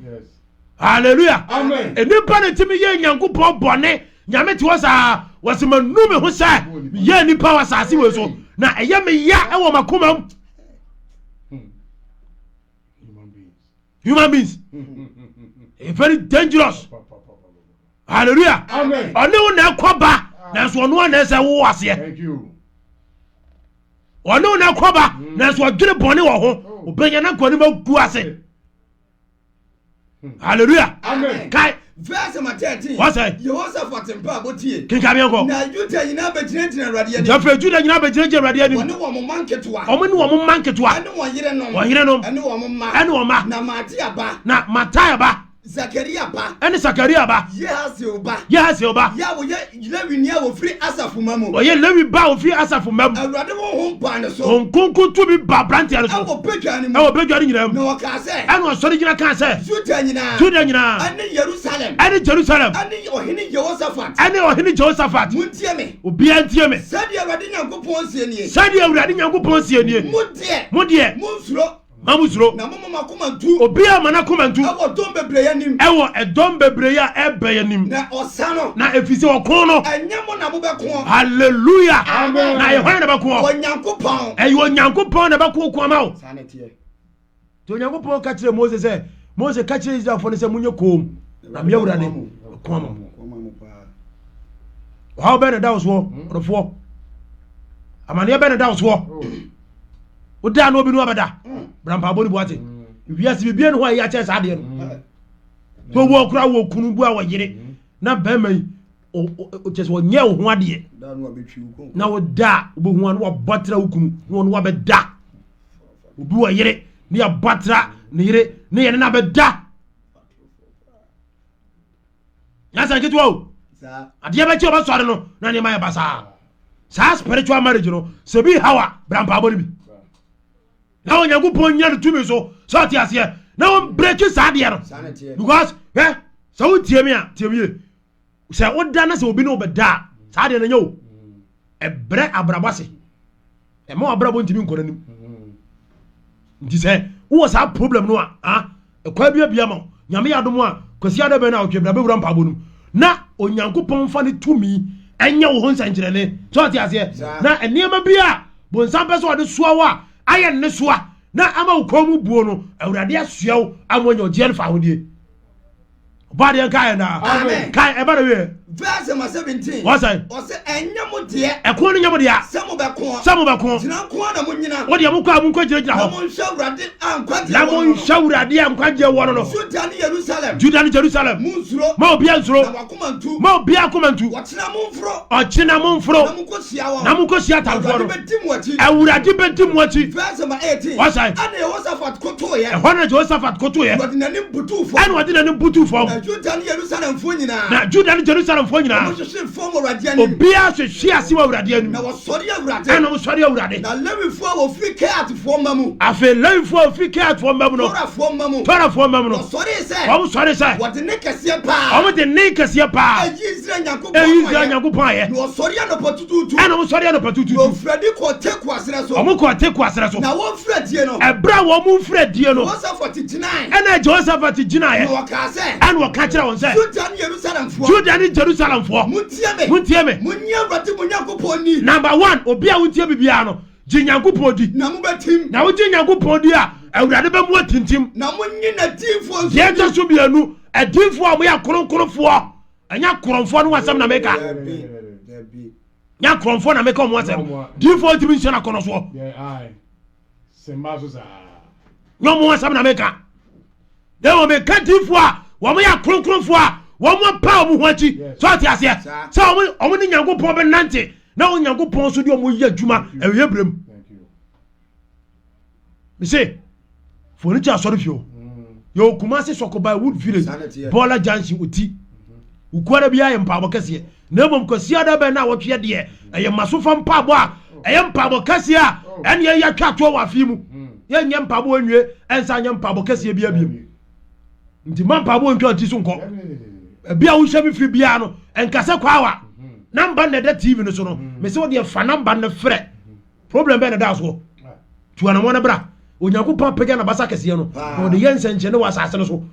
[SPEAKER 1] Hallelujah.
[SPEAKER 2] Amen.
[SPEAKER 1] Nnipa na tumi yɛ Nyankopɔn bɔne. Nyame te hɔ saa. Wɔsi ma nu me ho sɛ meyɛ nipa wɔ asase wei so na ɛyɛ me ya ɛwɔ m'akoma mu. Human beings. Ɛyɛ very dangerous. Hallelujah. Ɔne wo na ɛkɔ ba nanso ɔno a na ɛsɛ wo aseɛ. Ɔne wo na ɛkɔ ba nanso ɔdwene bɔne wɔ ho. Ɔbɛnya na nkɔnim agu ase. Hallelujah.
[SPEAKER 2] Amen.
[SPEAKER 1] Kai.
[SPEAKER 2] Verse number 13.
[SPEAKER 1] What's that?
[SPEAKER 2] Yehoshaphat mpa abotie.
[SPEAKER 1] Kinka mi nkɔ.
[SPEAKER 2] Na Juda nyinaa bɛgyinagyina Awurade anim.
[SPEAKER 1] Jafre Juda nyinaa bɛgyinagyina Awurade anim.
[SPEAKER 2] Wɔne wɔn mma nketewa.
[SPEAKER 1] Wɔn ne wɔn mma nketewa.
[SPEAKER 2] Ɛne wɔn yerenom.
[SPEAKER 1] Wɔn yerenom.
[SPEAKER 2] Ɛne wɔn mma.
[SPEAKER 1] Ɛne wɔn mma.
[SPEAKER 2] Na Maatia ba.
[SPEAKER 1] Na Mataya ba.
[SPEAKER 2] Zakaria ba.
[SPEAKER 1] Ɛne Sakaria ba.
[SPEAKER 2] Yehasiel ba.
[SPEAKER 1] Yehasiel ba.
[SPEAKER 2] Yɛ a wɔyɛ Lewini a wɔfiri Asafo mma mu.
[SPEAKER 1] Ɔyɛ Lewi ba a wɔfiri Asafo mma mu.
[SPEAKER 2] Awurade honhom baa ne so.
[SPEAKER 1] Honhom Kronkron tumi baa aberanteɛ no so.
[SPEAKER 2] Ɛwɔ badwa no mu.
[SPEAKER 1] Ɛwɔ badwa no nyinaa mu.
[SPEAKER 2] Na ɔkaa sɛ.
[SPEAKER 1] Ɛna ɔsɔre gyina kaa sɛ.
[SPEAKER 2] Yuda nyinaa.
[SPEAKER 1] Yuda nyinaa.
[SPEAKER 2] Ɛne Yerusalem.
[SPEAKER 1] Ɛne Jerusalem.
[SPEAKER 2] Ɛne ɔhene Yehosafat.
[SPEAKER 1] Ɛne ɔhene Yehosafat.
[SPEAKER 2] Montie me.
[SPEAKER 1] Obiara ntie me.
[SPEAKER 2] Sɛdeɛ Awurade Nyankopɔn seɛ nie.
[SPEAKER 1] Sɛdeɛ Awurade Nyankopɔn seɛ nie.
[SPEAKER 2] Mo deɛ.
[SPEAKER 1] Mo deɛ.
[SPEAKER 2] Monnsuro.
[SPEAKER 1] Mma mo suro.
[SPEAKER 2] Na momma mo akoma ntu.
[SPEAKER 1] Obiara mma n'akoma ntu.
[SPEAKER 2] Ɛwɔ dɔm bebree anim.
[SPEAKER 1] Ɛwɔ ɛdɔm bebree a ɛreba anim.
[SPEAKER 2] Na ɔsa no.
[SPEAKER 1] Na ɛfiri sɛ ɔko no.
[SPEAKER 2] Ɛnyɛ mo na mobɛkoɔ.
[SPEAKER 1] Hallelujah.
[SPEAKER 2] Amen.
[SPEAKER 1] Na ɛyɛ hwan na ɛbɛkoɔ?
[SPEAKER 2] Onyankopɔn.
[SPEAKER 1] Ɛyɛ Onyankopɔn na ɛbɛko ko ama wo.
[SPEAKER 2] Saa na ɛteɛ.
[SPEAKER 1] Nti Onyankopɔn ka kyerɛ Mose sɛ, Mose ka kyerɛ Israelfoɔ no sɛ monyɛ koom na me Awurade ko ama mo. Ɔhaw bɛn na ɛda wo soɔ, ɔdɔfoɔ? Amaneɛ bɛn na ɛda wo soɔ? Woda na obi no abɛda. Bra mpaabɔ no bu ate. Wiase biribiara ne hɔ a ɛyɛ akyɛ saa adeɛ no. Sɛ owó ɔkora wɔ kunu bu a wɔyere na bɛrima yi kyɛ sɛ ɔnyɛ wo ho adeɛ na woda a wobɛhu ano wabɔ atra wo kunu na ɔno wabɛda. Obi wɔ yere ne yɛbɔ atra ne yere ne yɛne no abɛda. Nyasa nketewa o. Adeɛ bɛkye ɔbɛsɔre no na nneɛma yɛ basaa. Saa spiritual marriage no sɛ bi haw a bra mpaabɔ no bi. Na Onyankopɔn nya no tumi so sɛ ɔte aseɛ na wɔn breki saa adeɛ no. Because hwɛ sɛ wotie me a tie me yie. Sɛ woda na sɛ obi ne wo bɛda a saa adeɛ no nyɛ o. Ɛbrɛ abrabɔ ase. Ɛma w'abrabɔ ntumi nkɔ n'anim. Nti sɛ wowɔ saa problem no a, ah, ɛkwan bi abia ma wo. Nyame yɛ adom a, Kwasi ada bɛn na ɔtwe bra bɛwura mpaabɔ no mu. Na Onyankopɔn mfa ne tumi ɛnyɛ wo ho nsɛnkyerɛnne. Sɛ ɔte aseɛ? Na nneɛma bi a bonsam pɛ sɛ ɔde soa wo a, ayɛ nnesoa na ama wo kɔn mu buo no, Awurade asoa wo ama wanya ɔgyeɛ no fahodie. Ɔbɔ adeɛ nka yɛn daa.
[SPEAKER 2] Amen.
[SPEAKER 1] Kae ɛba na wieɛ.
[SPEAKER 2] Verse number 17.
[SPEAKER 1] Wɔsɛn.
[SPEAKER 2] Ɔsɛ ɛnyɛ mo deɛ.
[SPEAKER 1] Ɛko no nyɛ mo dea.
[SPEAKER 2] Sɛ mo bɛko.
[SPEAKER 1] Sɛ mo bɛko.
[SPEAKER 2] Gyina nko ara na mo nyina.
[SPEAKER 1] Wo deɛ mo kɔ a mo nkɔ gyinagyina hɔ.
[SPEAKER 2] Na mo nhwɛ Awurade a nkwagyeɛ
[SPEAKER 1] Na mo nhwɛ Awurade a nkwagyeɛ wɔ no no.
[SPEAKER 2] Juda ne Yerusalem.
[SPEAKER 1] Juda ne Jerusalem.
[SPEAKER 2] Mo nsuro.
[SPEAKER 1] Ma obiara nsuro.
[SPEAKER 2] Na mo akoma ntu.
[SPEAKER 1] Ma obiara akoma ntu.
[SPEAKER 2] Ɔkyena mo mforo.
[SPEAKER 1] Ɔkyena mo mforo.
[SPEAKER 2] Na mo nkɔ hyia wɔn.
[SPEAKER 1] Na mo nkɔ hyia atamfoɔ no.
[SPEAKER 2] Awurade bɛdi mo akyi.
[SPEAKER 1] Awurade bɛdi mo akyi.
[SPEAKER 2] Verse number 18.
[SPEAKER 1] Wɔsɛn.
[SPEAKER 2] Ɛna Yehoshaphat kotoeɛ.
[SPEAKER 1] Ɛhɔ na Jehoshaphat kotoeɛ.
[SPEAKER 2] Na ɔde n'anim butuu fam.
[SPEAKER 1] Ɛna ɔde n'anim butuu fam.
[SPEAKER 2] Na Juda ne Yerusalemfoɔ nyinaa.
[SPEAKER 1] Na Juda ne Jerusalemfoɔ nyinaa.
[SPEAKER 2] Wɔhwehwee fam wɔ Awurade anim.
[SPEAKER 1] Obiara hwehwee ase wɔ Awurade anim.
[SPEAKER 2] Na wɔsɔre Awurade.
[SPEAKER 1] Ɛna wɔsɔre Awurade.
[SPEAKER 2] Na Lewifoɔ a wɔfiri Kehatfoɔ mma mu.
[SPEAKER 1] Afei Lewifoɔ a wɔfiri Kehatfoɔ mma mu no.
[SPEAKER 2] Korafoɔ mma mu.
[SPEAKER 1] Korafoɔ mma mu no.
[SPEAKER 2] Wɔsɔree sɛ.
[SPEAKER 1] Wɔsɔree sɛ.
[SPEAKER 2] Wɔde nne kɛseɛ paa.
[SPEAKER 1] Wɔde nne kɛseɛ paa.
[SPEAKER 2] Ayi Israel Nyankopɔn
[SPEAKER 1] ayɛ. Ayi Israel Nyankopɔn ayɛ.
[SPEAKER 2] Na wɔsɔre anɔpa tutuutu.
[SPEAKER 1] Ɛna wɔsɔre anɔpa tutuutu.
[SPEAKER 2] Na wɔfiri adi kɔɔ Tekoa serɛ so.
[SPEAKER 1] Wɔn kɔɔ Tekoa serɛ so.
[SPEAKER 2] Na wɔrefiri adie no.
[SPEAKER 1] Ɛberɛ a wɔn refiri adie no.
[SPEAKER 2] Jehoshaphat gyinae.
[SPEAKER 1] Ɛna Jehoshaphat gyinaeɛ.
[SPEAKER 2] Na ɔkaa sɛ.
[SPEAKER 1] Ɛna ɔka kyerɛɛ wɔn sɛ.
[SPEAKER 2] Juda ne Yerusalemfoɔ.
[SPEAKER 1] Juda ne Jerusalemfoɔ.
[SPEAKER 2] Montie me.
[SPEAKER 1] Montie me.
[SPEAKER 2] Monnye Awurade mo Nyankopɔn nni.
[SPEAKER 1] Number one, obi a wontie biribiara no, gye Nyankopɔn di.
[SPEAKER 2] Na mobɛtim.
[SPEAKER 1] Na wogye Nyankopɔn di a, Awurade bɛmu atintim.
[SPEAKER 2] Na monnye n'adiyifoɔ nso di.
[SPEAKER 1] Deɛ ɛtɔ so mmienu, adiyifoɔ a wɔyɛ akronkronfoɔ, ɛnyɛ akorɔmfoɔ no ho asɛm na meka. Nyɛ akorɔmfoɔ na meka wɔn asɛm. Diyifoɔ ntumi nhyɛ no akɔnɔ soɔ. Nyɛ wɔn asɛm na meka. Na mmom meka diyifoɔ a wɔn yɛ akronkronfoɔ a wɔn apa wɔn ho akyi. Sɛ ɔte aseɛ sɛ wɔn ne Nyankopɔn bɛnante na wɔn Nyankopɔn nso de wɔn yɛ adwuma ɛwieɛ berɛ mu. Mese furniture asɔre fie hɔ yɛwɔ Kumasi Sɔkoban Wood Village Bɔɔla Junction Oti Wukuada biara yɛ mpaabɔ kɛseɛ na mmom Kwasiada bɛn na wɔtweɛ deɛ ɛyɛ masofa mpaabɔ a ɛyɛ mpaabɔ kɛseɛ a ɛne ɛyɛ atwa atoɔ wɔ afei mu yɛnyɛ mpaabɔ nwie ɛnsa nyɛ mpaabɔ kɛseɛ biara biom nti ma mpaabɔ ntwa ti so nkɔ ebi a wohyɛ me firi biara no ɛnkasɛ kwaawa namba na ɛda TV no so no mese wo deɛ fa namba no frɛ Problem bɛn na ɛda soɔ? Tu anamɔ no bra. Onyankopɔn apagya n'abasa kɛseɛ no, na ɔde yɛ nsɛnkyerɛnne wɔ asase no so.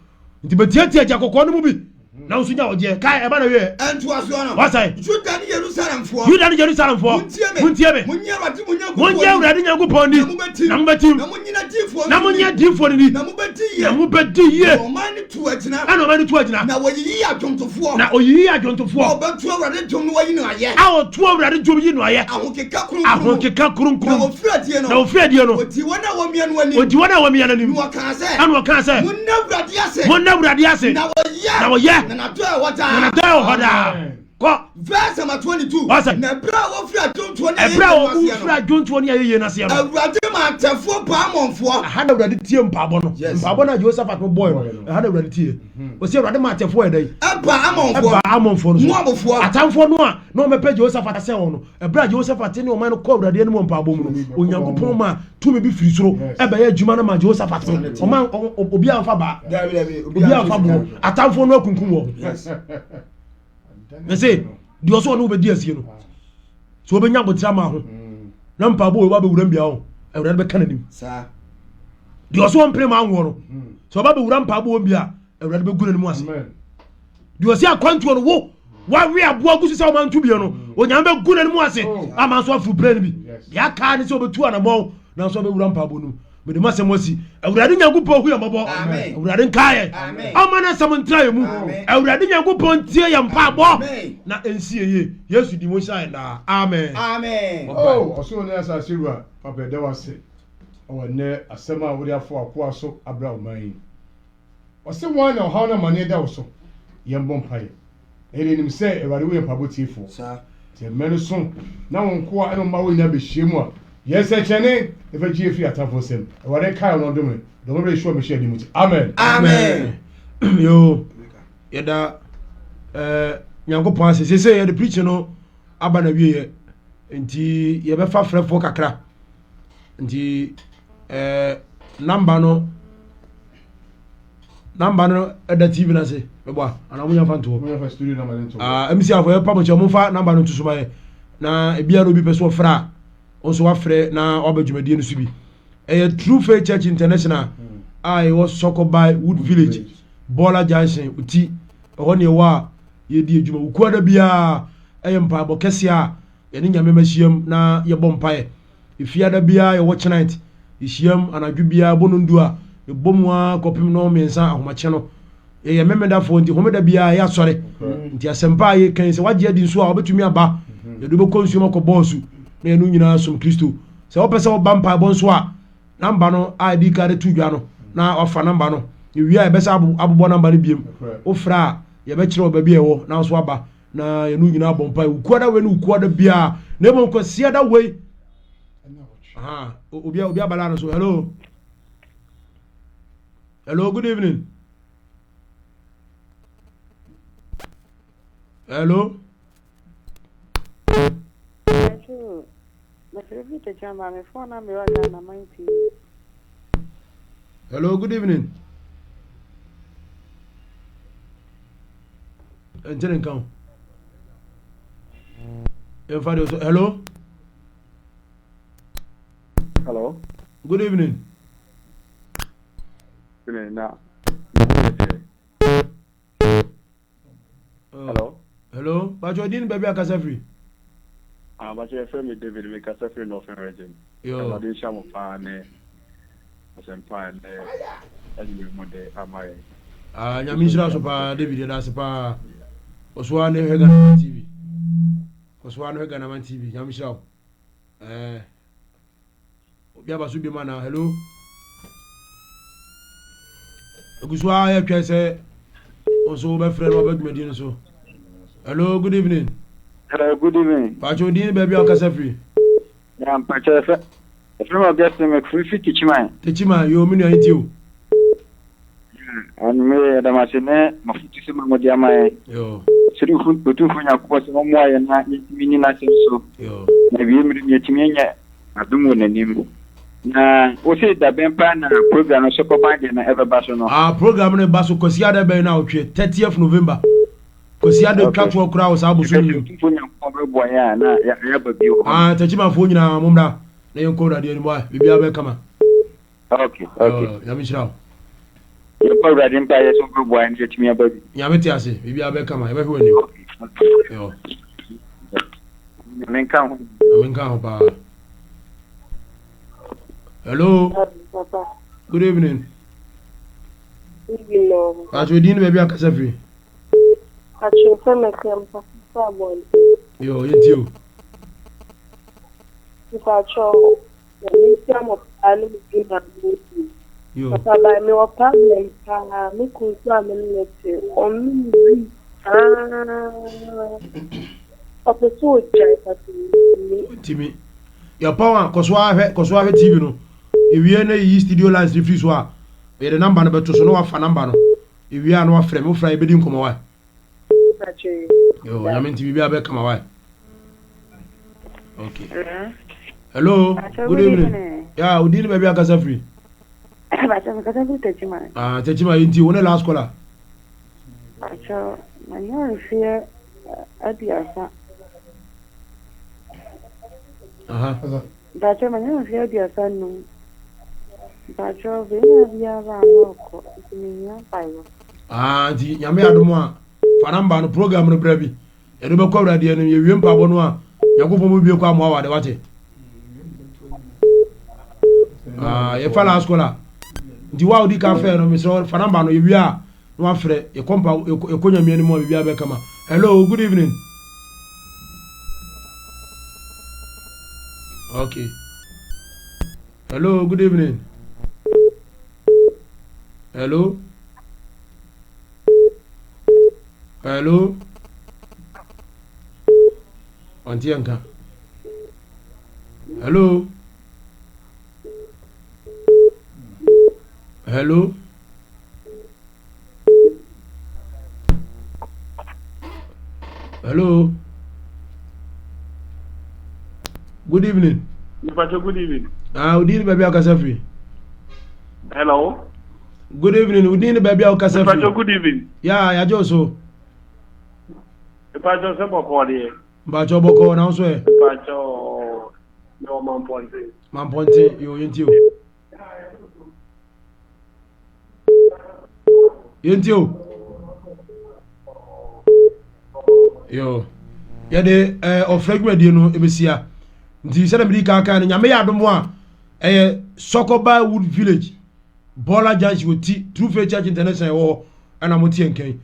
[SPEAKER 1] Nti bɛtiatia gya kɔkɔɔ no mu bi. Na nso nya ɔgyeɛ. Kae, ɛba na wieɛ.
[SPEAKER 2] Ntoasoɔ no.
[SPEAKER 1] Wasae.
[SPEAKER 2] Yuda ne Yerusalemfoɔ.
[SPEAKER 1] Yuda ne Yerusalemfoɔ.
[SPEAKER 2] Montie me.
[SPEAKER 1] Montie me.
[SPEAKER 2] Monnye Awurade mo Nyankopɔn
[SPEAKER 1] Monnye Awurade Nyankopɔn ni.
[SPEAKER 2] Na mobɛtim.
[SPEAKER 1] Na mobɛtim.
[SPEAKER 2] Na monnye n'adiyifoɔ
[SPEAKER 1] Na monnye adiyifoɔ no ni.
[SPEAKER 2] Na mobɛdi yie.
[SPEAKER 1] Na mobɛdi yie.
[SPEAKER 2] Na ɔman no tuu agyina.
[SPEAKER 1] Ɛna ɔman no tuu agyina.
[SPEAKER 2] Na wɔyiyii adwomtofoɔ.
[SPEAKER 1] Na oyiyii adwomtofoɔ.
[SPEAKER 2] A wɔbɛto Awurade dwom na wɔayi no ayɛ.
[SPEAKER 1] A wɔto Awurade dwom yi no ayɛ.
[SPEAKER 2] Ahokeka kronkron.
[SPEAKER 1] Ahokeka kronkron.
[SPEAKER 2] Na wɔfiri adie no.
[SPEAKER 1] Na wɔfiri adie no.
[SPEAKER 2] Wɔdii wɔn a wɔamia no anim.
[SPEAKER 1] Wɔdii wɔn a wɔamia no anim.
[SPEAKER 2] Na wɔkaa sɛ.
[SPEAKER 1] Ɛna wɔkaa sɛ.
[SPEAKER 2] Monna Awurade ase.
[SPEAKER 1] Monna Awurade ase.
[SPEAKER 2] Na wɔyɛ.
[SPEAKER 1] Na wɔyɛ.
[SPEAKER 2] Na n'adɔe wɔ hɔ daa.
[SPEAKER 1] Na n'adɔe wɔ hɔ daa. Kɔ.
[SPEAKER 2] Verse number 22.
[SPEAKER 1] Ɔsɛ.
[SPEAKER 2] Na ɛberɛ a wɔfiri adwontoɔ ne ayɛyie
[SPEAKER 1] Ɛberɛ a
[SPEAKER 2] no aseɛ no.
[SPEAKER 1] wɔfiri adwontoɔ ne ayɛyie no aseɛ no.
[SPEAKER 2] Awurade maa atɛfoɔ baa Amonfoɔ.
[SPEAKER 1] Ɛha na Awurade tie mpaabɔ no.
[SPEAKER 2] Yes.
[SPEAKER 1] Mpaabɔ no a Jehoshaphat bɔɔɛ no, ɛha na Awurade tie. Ɔsi Awurade maa atɛfoɔ yɛ dɛn?
[SPEAKER 2] Ɛbaa Amonfoɔ.
[SPEAKER 1] Ɛbaa Amonfoɔ no so.
[SPEAKER 2] Moabfoɔ.
[SPEAKER 1] Atamfoɔ no a na wɔbɛpɛ Jehoshaphat asɛe wɔn no, ɛberɛ a Jehoshaphat ne ɔman no kɔɔ Awurade anim wɔ mpaabɔ mu no, Onyankopɔn maa tumi bi firi soro ɛbɛyɛ adwuma no maa Jehoshaphat no. Ɔma obiara mfa baa, obiara mfa boɔ. Atamfoɔ no akunkum wɔn. Mese, deɛ ɔsɛ ɔne wobɛdi asie no, sɛ wobɛnya abotire ama ho na mpaabɔ wɔ bɛwura mbia ho, Awurade bɛka n'anim. Deɛ ɔsɛ ɔmpere ma anwoɔ no, sɛ ɔba bɛwura mpaabɔ wɔ mbia, Awurade bɛgu n'anim ase. Deɛ ɔsɛ akwantuo no, wo wawe aboa gu so sɛ ɔma nto bie no, Onyame bɛgu n'anim ase ama nso aforo pere no bi. Deɛ aka ne sɛ ɔbɛtu anamɔn nanso ɔbɛwura mpaabɔ no mu. Mede m'asɛm asi. Awurade Nyankopɔn hu yɛn mmɔbɔ. Awurade nkae yɛn. Ɔmma n'asɛm ntra yɛn mu. Awurade Nyankopɔn ntie yɛn mpaebɔ na ɛnsi yɛn yie. Yesu din mu nhyira yɛn daa. Amen.
[SPEAKER 2] Amen.
[SPEAKER 3] Oh, ɔsoro ne asase wura, Papa yɛda wo ase wɔ nnɛ asɛm a wode afa w'akoa so abra ɔman yi. Ɔse woan na ɔhaw ne amaneɛ da wo so? Yɛn bɔ mpaeɛ. Na yɛde nim sɛ Awurade woyɛ mpaebɔ tiefoɔ. Nti mmerɛ no so na wo nkoa ne wo mma wo nyinaa bɛhyia mu a, yɛ nsɛnkyerɛnne na fa gye yɛn firi atamfoɔ nsam. Awurade nkae wo na ɔndome wo. Dɔ mmɔborɔ Yeshua Mesia din mu nti, amen.
[SPEAKER 2] Amen.
[SPEAKER 1] Yo, yɛda eh, Nyankopɔn ase. Sese yɛde preaching no aba na wieɛ. Nti yɛbɛfa frɛfoɔ kakra. Nti eh, number no namba no ɛda tv no ase mɛbɔ a anaa monya fa ntoɔ ah, mc afɔ yɛpa mo kyɛ momfa namba no nto so ma yɛ na ebia na obi pɛ so ɔfrɛ a nso wafrɛ na waba dwumadie no so bi ɛyɛ True Faith Church International hmm. a ɛwɔ Sɔkɔbae Wood Village Bɔla Junction ti ɛhɔ ne ɛwɔ a yɛdi adwuma wukuada biara ɛyɛ mpaebɔ kɛseɛ a Yɛne Nyame ma hyiam na yɛbɔ mpaeɛ. Efiada biara yɛwɔ Chnight, yɛhyiam anadwo biara bɔ nondu a, yɛbɔ mu ara kɔpem nɔnmiɛnsa ahomakye no. Yɛyɛ Memedafoɔ nti Homeda biara yɛ asɔre. Nti asɛmpa a yɛka yi sɛ wagye adi nso a wobɛtumi aba. Yɛde wo bɛkɔ nsuom akɔbɔ asu na yɛne wo nyinaa asom Kristo. Sɛ wopɛ sɛ woba mpaebɔ nso a, namba no a ɛdi kan de to dwa no na wafa namba no. Yɛwie a yɛbɛsan abobɔ namba no biom. Wofrɛ a yɛbɛkyerɛ wo baabi a ɛwɔ na wo nso aba. na yɛne nyinaa bɔ mpae wukuada wei ne wukuada biara na mmom kwasiada wei obi obi abala no so hello hello good evening hello. Hello, good evening. Ɛnkyɛ ne nka o. Yɛmfa deɛ so. Hello.
[SPEAKER 4] Hello.
[SPEAKER 1] Good evening.
[SPEAKER 4] Evening na. Oh. Hello.
[SPEAKER 1] Hello. Bacho din baabi akasa firi.
[SPEAKER 4] Ah, bacho yɛfrɛ me David me kasa firi Northern Region.
[SPEAKER 1] Yo.
[SPEAKER 4] Awurade nhyira mo paa ne asɛmpa ne anwummerɛ mu de ama yɛn.
[SPEAKER 1] Ah, nyame nhyira so paa David yɛda ase paa. Ɔsoa ne hwɛ Ghana TV. Ɔsoa ne hwɛ Ghana TV. Nyame nhyira wo. Eh. Obi aba so biom anaa? Hello? Egu so ara yɛtwɛn sɛ nso wobɛfrɛ no waba dwumadie no so. Hello, good evening.
[SPEAKER 5] Hello, good evening.
[SPEAKER 1] Pakyɛ odin ne baabi a ɔkasa firi.
[SPEAKER 5] Ya mpakyɛ ɛfɛ ɛfɛ mi Augustine mi firi fi Techiman.
[SPEAKER 1] Techiman, yoo mi nua yi ti o.
[SPEAKER 5] Anwummere yɛda mo ase ne mo afotusɛm a mode ama yɛn. Srɛ Otumfoɔ Nyankopɔn sɛ ɔmmoa yɛn na yɛntumi nni n'asɛm so, na awiei mmere no yɛatumi anya adom wɔ n'anim. Na wose da bɛn paa na program no sɔkɔban deɛ no ɛbɛba so no?
[SPEAKER 1] Ah, program no ba so Kwasiada bɛn na ɔtwe, 30th November. Kwasiada twa toɔ koraa wɔ saa bosom yi mu.
[SPEAKER 5] Otumfoɔ Nyankopɔn bɛboa yɛn a na yɛaba bio hɔ.
[SPEAKER 1] Ah, Takyimanfoɔ nyinaa mommra na yɛnkɔ Awurade anim, wai, biribiara bɛyɛ kama.
[SPEAKER 5] Okay, okay.
[SPEAKER 1] Nyame nhyira wo.
[SPEAKER 5] Yɛbɔ Awurade mpaeɛ sɛ ɔbɛboa yɛn na yɛatumi aba bi.
[SPEAKER 1] Nyame te ase, biribiara bɛyɛ kama, yɛbɛhwɛ w'anim. Yo.
[SPEAKER 5] Nyame nka ho.
[SPEAKER 1] Nyame nka ho paa. Hello.
[SPEAKER 6] Papa.
[SPEAKER 1] Good evening.
[SPEAKER 6] Evening. No.
[SPEAKER 1] Pacho din baabi akasa firi.
[SPEAKER 6] Pacho sɛ mɛka mpa sɛ abɔnten.
[SPEAKER 1] Yo, yɛntie o.
[SPEAKER 6] Mpacho, Nyame nhyira mo paa ne mo dwuma a mo di. Papa by me wɔ problem paa me kun so a me ne no te ɔnom wii saa ɔpɛ sɛ ɔgyae but ɔntumi.
[SPEAKER 1] Ɔntumi. Yɛpɔn a kɔ so ara hwɛ kɔ so ara hwɛ TV no. Yɛwie na yɛyi studio lines no firi so a yɛde number no bɛto so na wafa number no. Yɛwie a na wafrɛ me. Wofrɛ a yɛbɛdi nkɔmmɔ wae. Yo, nyame nti biribi abɛ kama wae. Okay. Hello. Hello. Good evening. Yeah, odi ni baabi akasa firi.
[SPEAKER 7] Bacho mekasa firi Techiman.
[SPEAKER 1] Ah, Techiman yi nti wo ne last caller.
[SPEAKER 7] Bacho, manya mfeɛ 30.
[SPEAKER 1] Aha.
[SPEAKER 7] Bacho manya mfeɛ 35. Bacho bɛrima biara ba a na ɔkɔ nti mehia mpaebɔ.
[SPEAKER 1] Ah, nti nyame adom a fa namba no program no bra bi. Yɛde bɛkɔ awurade anim yɛwie mpaebɔ no a Nyankopɔn bɛbie kɔ amoa wade wate. Ah, yɛfa last caller. Nti wo a wodi ka fɛ no mesrɛ fa namba no yɛwie a na wafrɛ yɛkɔ mpa yɛkɔ nyame anim a biribiara bɛkama. Hello, good evening. Okay. Hello, good evening. Hello. Hello. Ɔnte yɛn nka. Hello. Hello. Hello. Good evening.
[SPEAKER 8] Nipacho, good evening.
[SPEAKER 1] Ah, udin baabi a wokasa firi.
[SPEAKER 8] Hello.
[SPEAKER 1] Good evening. Udin baabi a wokasa firi.
[SPEAKER 8] Nipacho, good evening.
[SPEAKER 1] Ya, yagye wo so.
[SPEAKER 8] Nipacho, sɛ bɔkɔɔ deɛ.
[SPEAKER 1] Mpacho bɔkɔɔ na wo so ɛ.
[SPEAKER 8] Nipacho, yɛ wɔ Mampɔnten.
[SPEAKER 1] Mampɔnten, yo yɛntie o. Yɛntie o. Yo. Yɛde eh, ɔfrɛ dwumadie no ɛbɛsia. Nti sɛdeɛ mede kan kan no, Nyame yɛ adom a, ɛyɛ Sɔkɔba Wood Village. Bɔɔla Junction wɔ ti True Faith Church International ɛwɔ hɔ ɛna mo teɛ nkɛn.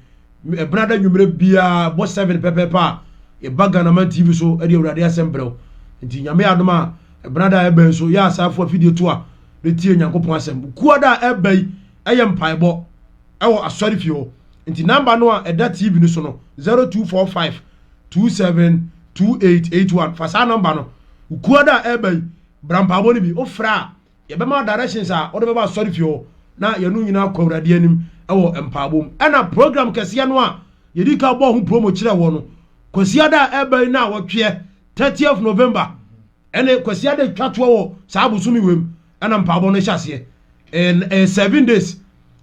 [SPEAKER 1] Ɛbenada nwummerɛ biara bɔ 7 pɛpɛɛpɛ a yɛba Ghanaman TV so ɛde Awurade asɛm brɛw. Nti Nyame adom a ɛbenada a ɛbɛn so yɛ asaafo afidie to a bɛtie Nyankopɔn asɛm. Kuada a ɛba yi ɛyɛ mpaebɔ ɛwɔ asɔre fie hɔ. Nti namba no a ɛda TV no so no 0245 27 2881 fa saa namba no. Kuada a ɛba yi bra mpaebɔ no bi. Wofrɛ a Yɛbɛma wo directions a wode bɛba asɔrefie hɔ na yɛne nyinaa akɔ Awurade anim wɔ mpaabɔ mu. Ɛna program kɛseɛ no a yɛdi ka bɔɔ ho promo kyerɛ wɔ no, Kwasiada a ɛba yi na wɔtweɛ, 30th November, ɛne Kwasiada twa toɔ wɔ saa bosome wei mu, ɛna mpaabɔ no hyɛ aseɛ. Ɛyɛ 7 days.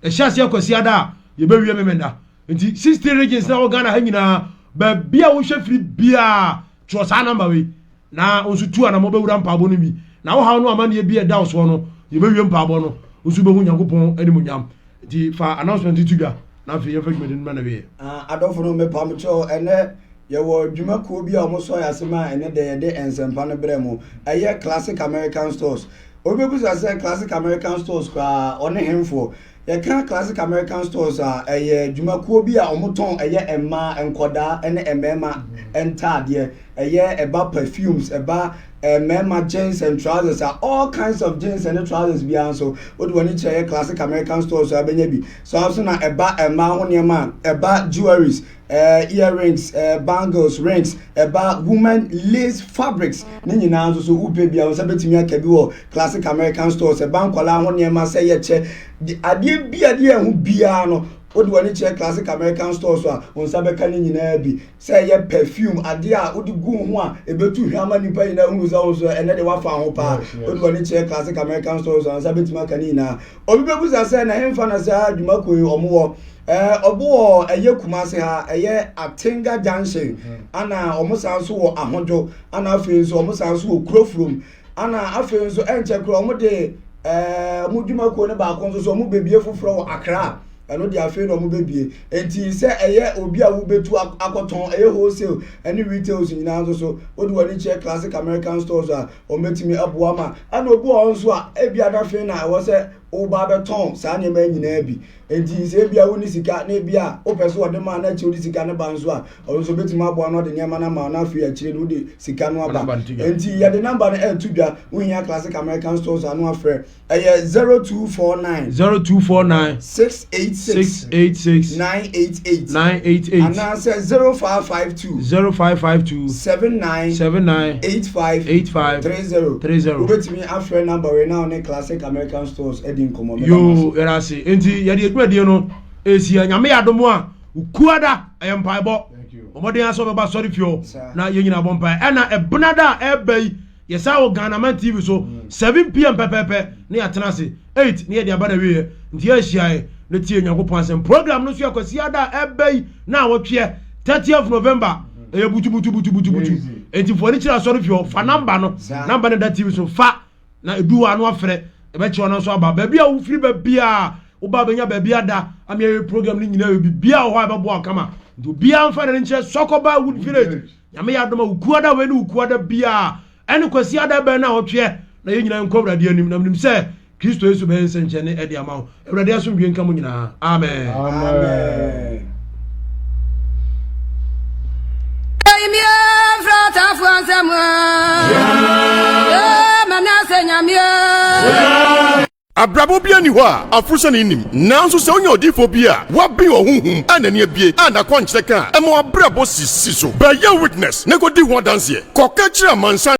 [SPEAKER 1] Ɛhyɛ aseɛ Kwasiada a yɛbɛwie Memenda. Nti 16 regions na wɔ Ghana ha nyinaa, baabi a wohwɛ firi biara, twerɛ saa number wei. Na wo nso tu anamɔ bɛwura mpaabɔ no bi. Na wo haw no amanneɛ bi a ɛda wo soɔ no, yɛbɛwie mpaabɔ no, wo nso wobɛhu Nyankopɔn animuonyam. Nti fa announcement to dwa, na afei yɛmfa dwumadi no mmra n'awieɛ.
[SPEAKER 2] Ah, adɔfo no, mepamokyɛw, ɛnnɛ yɛwɔ dwumakuo bi a wɔsɔ yɛn ase ma ɛnnɛ da yɛde nsɛmpa no brɛ mo. Ɛyɛ Classic American Stores. Obi bɛbisa sɛ Classic American Stores koraa ɔne henfoɔ? Yɛka Classic American Stores a, ɛyɛ dwumakuo bi a wɔtɔn ɛyɛ mmaa, nkwadaa ne mmarima ntaadeɛ. Ɛyɛ ɛba perfumes, ɛba mmarima jeans and trousers a all kinds of jeans ne trousers biara nso wode w'ani kyerɛ ɛyɛ Classic American Stores a bɛnya bi. Saa nso na ɛba mmaa ho nneɛma a ɛba jewelries, eh, earrings, eh, bangles, rings, ɛba women lace fabrics ne nyinaa nso so wopɛ bia wo nsa bɛtumi aka bi wɔ Classic American Stores. Ɛba nkwadaa ho nneɛma sɛ yɛkyɛ adeɛ bi adeɛ ɛho biara no wode w'ani kyerɛ Classic American Stores a wo nsa bɛka ne nyinaa bi. Sɛ ɛyɛ perfume, adeɛ a wode gu wo ho a ɛbɛtu hwa ama nnipa nyinaa hunu sɛ wo nso ɛnɛ de woafa ho paa. Wode w'ani kyerɛ Classic American Stores a, wo nsa bɛtumi aka ne nyinaa. Obi bɛbusa sɛ, na hemfa na saa dwumakuo yi wɔn wɔ? Ɛɛ, ɔbo wɔ ɛyɛ Kumase ha, ɛyɛ Atenga Junction, ana wɔn san nso wɔ Ahodwo, ana afei nso wɔn san nso wɔ Kurofurom, ana afei nso ɛnkyɛ koraa wɔn de. Ɛɛ wɔn dwumakuo no baako nso so wɔn bebie foforɔ wɔ Accra. Ɛno deɛ afei na wɔn bebie. Nti sɛ ɛyɛ obi a wobɛtu akɔtɔn ɛyɛ wholesale ɛne retails nyinaa nso so wode w'ani kyerɛ Classic American Stores a wɔn bɛtumi aboa ma. Ɛna obi wɔ hɔ nso a ebi a na afei na ɛwɔ sɛ woba abɛtɔn saa nneɛma yi nyinaa bi. Enti sɛ ebia wonni sika na ebia wopɛ sɛ wɔde ma na akyire wode sika no ba nso a, ɔno nso obetumi aboa na ɔde nneɛma no ama wo na afei akyire no wode sika no aba. Enti yɛde namba no ɛreto dwa, wohia Classic American Stores a na wafrɛ. Ɛyɛ 0249
[SPEAKER 1] 0249
[SPEAKER 2] 686
[SPEAKER 1] 686
[SPEAKER 2] 988
[SPEAKER 1] 988
[SPEAKER 2] anaasɛ 0552
[SPEAKER 1] 0552
[SPEAKER 2] 79
[SPEAKER 1] 79
[SPEAKER 2] 85
[SPEAKER 1] 85
[SPEAKER 2] 30.
[SPEAKER 1] 30.
[SPEAKER 2] Wobɛtumi afrɛ namba wei na wo ne Classic American Stores adi nkɔmmɔ. Meda mo
[SPEAKER 1] Yoo
[SPEAKER 2] ase.
[SPEAKER 1] yɛda ase. Enti yɛde adwumadie no ɛsi ha. Nyame yɛ adom a Kuada ɛyɛ mpaebɔ. Bɔ mmɔden ara sɛ wobɛba asɔre fie hɔ na yɛn nyinaa bɔ mpae. Ɛna ɛbenada a ɛreba yi yɛsan wɔ Ghanaman TV so 7pm pɛpɛɛpɛ na yɛatena ase 8 na yɛde aba na wieɛ. Nti yɛahyiae na tie Nyankopɔn asɛm. Program no nso yɛ Kwasiada a ɛreba yi na awɔtweɛ 30th November ɛyɛ butubutubutubutu. Enti fo ani kyerɛ asɔre fie hɔ fa namba no namba no da TV so fa na edu hɔ a na wafrɛ ɛbɛkyerɛ ɔno nso aba baabi a wofiri ba biara woba bɛnya baabi ada ama yɛyɛ program no nyinaa yɛ biribiara wɔ hɔ a ɛbɛboa wo kama nti obiara mfa n'ani nkyerɛ Sɔkɔba Wood Village nyame yɛ adom a wokuada wei ne wokuada biara ɛne kwasi ada bɛn na ɔtweɛ na yɛn nyinaa nkɔ awurade anim na menim sɛ Kristo Yesu bɛyɛ nsɛnkyerɛnne ɛde ama wo awurade asomdwe nka mo nyinaa amen,
[SPEAKER 2] amen.
[SPEAKER 9] Abrabɔ biara nni hɔ a aforosiane nnim. Nanso sɛ wonya odiyifoɔ bi a waben wɔ honhom a n'ani abue a n'akwankyerɛ ka a, ɛma w'abrabɔ sisi so. Bɛyɛ witness na kɔdi ho adanseɛ. Kɔka kyerɛ amansan.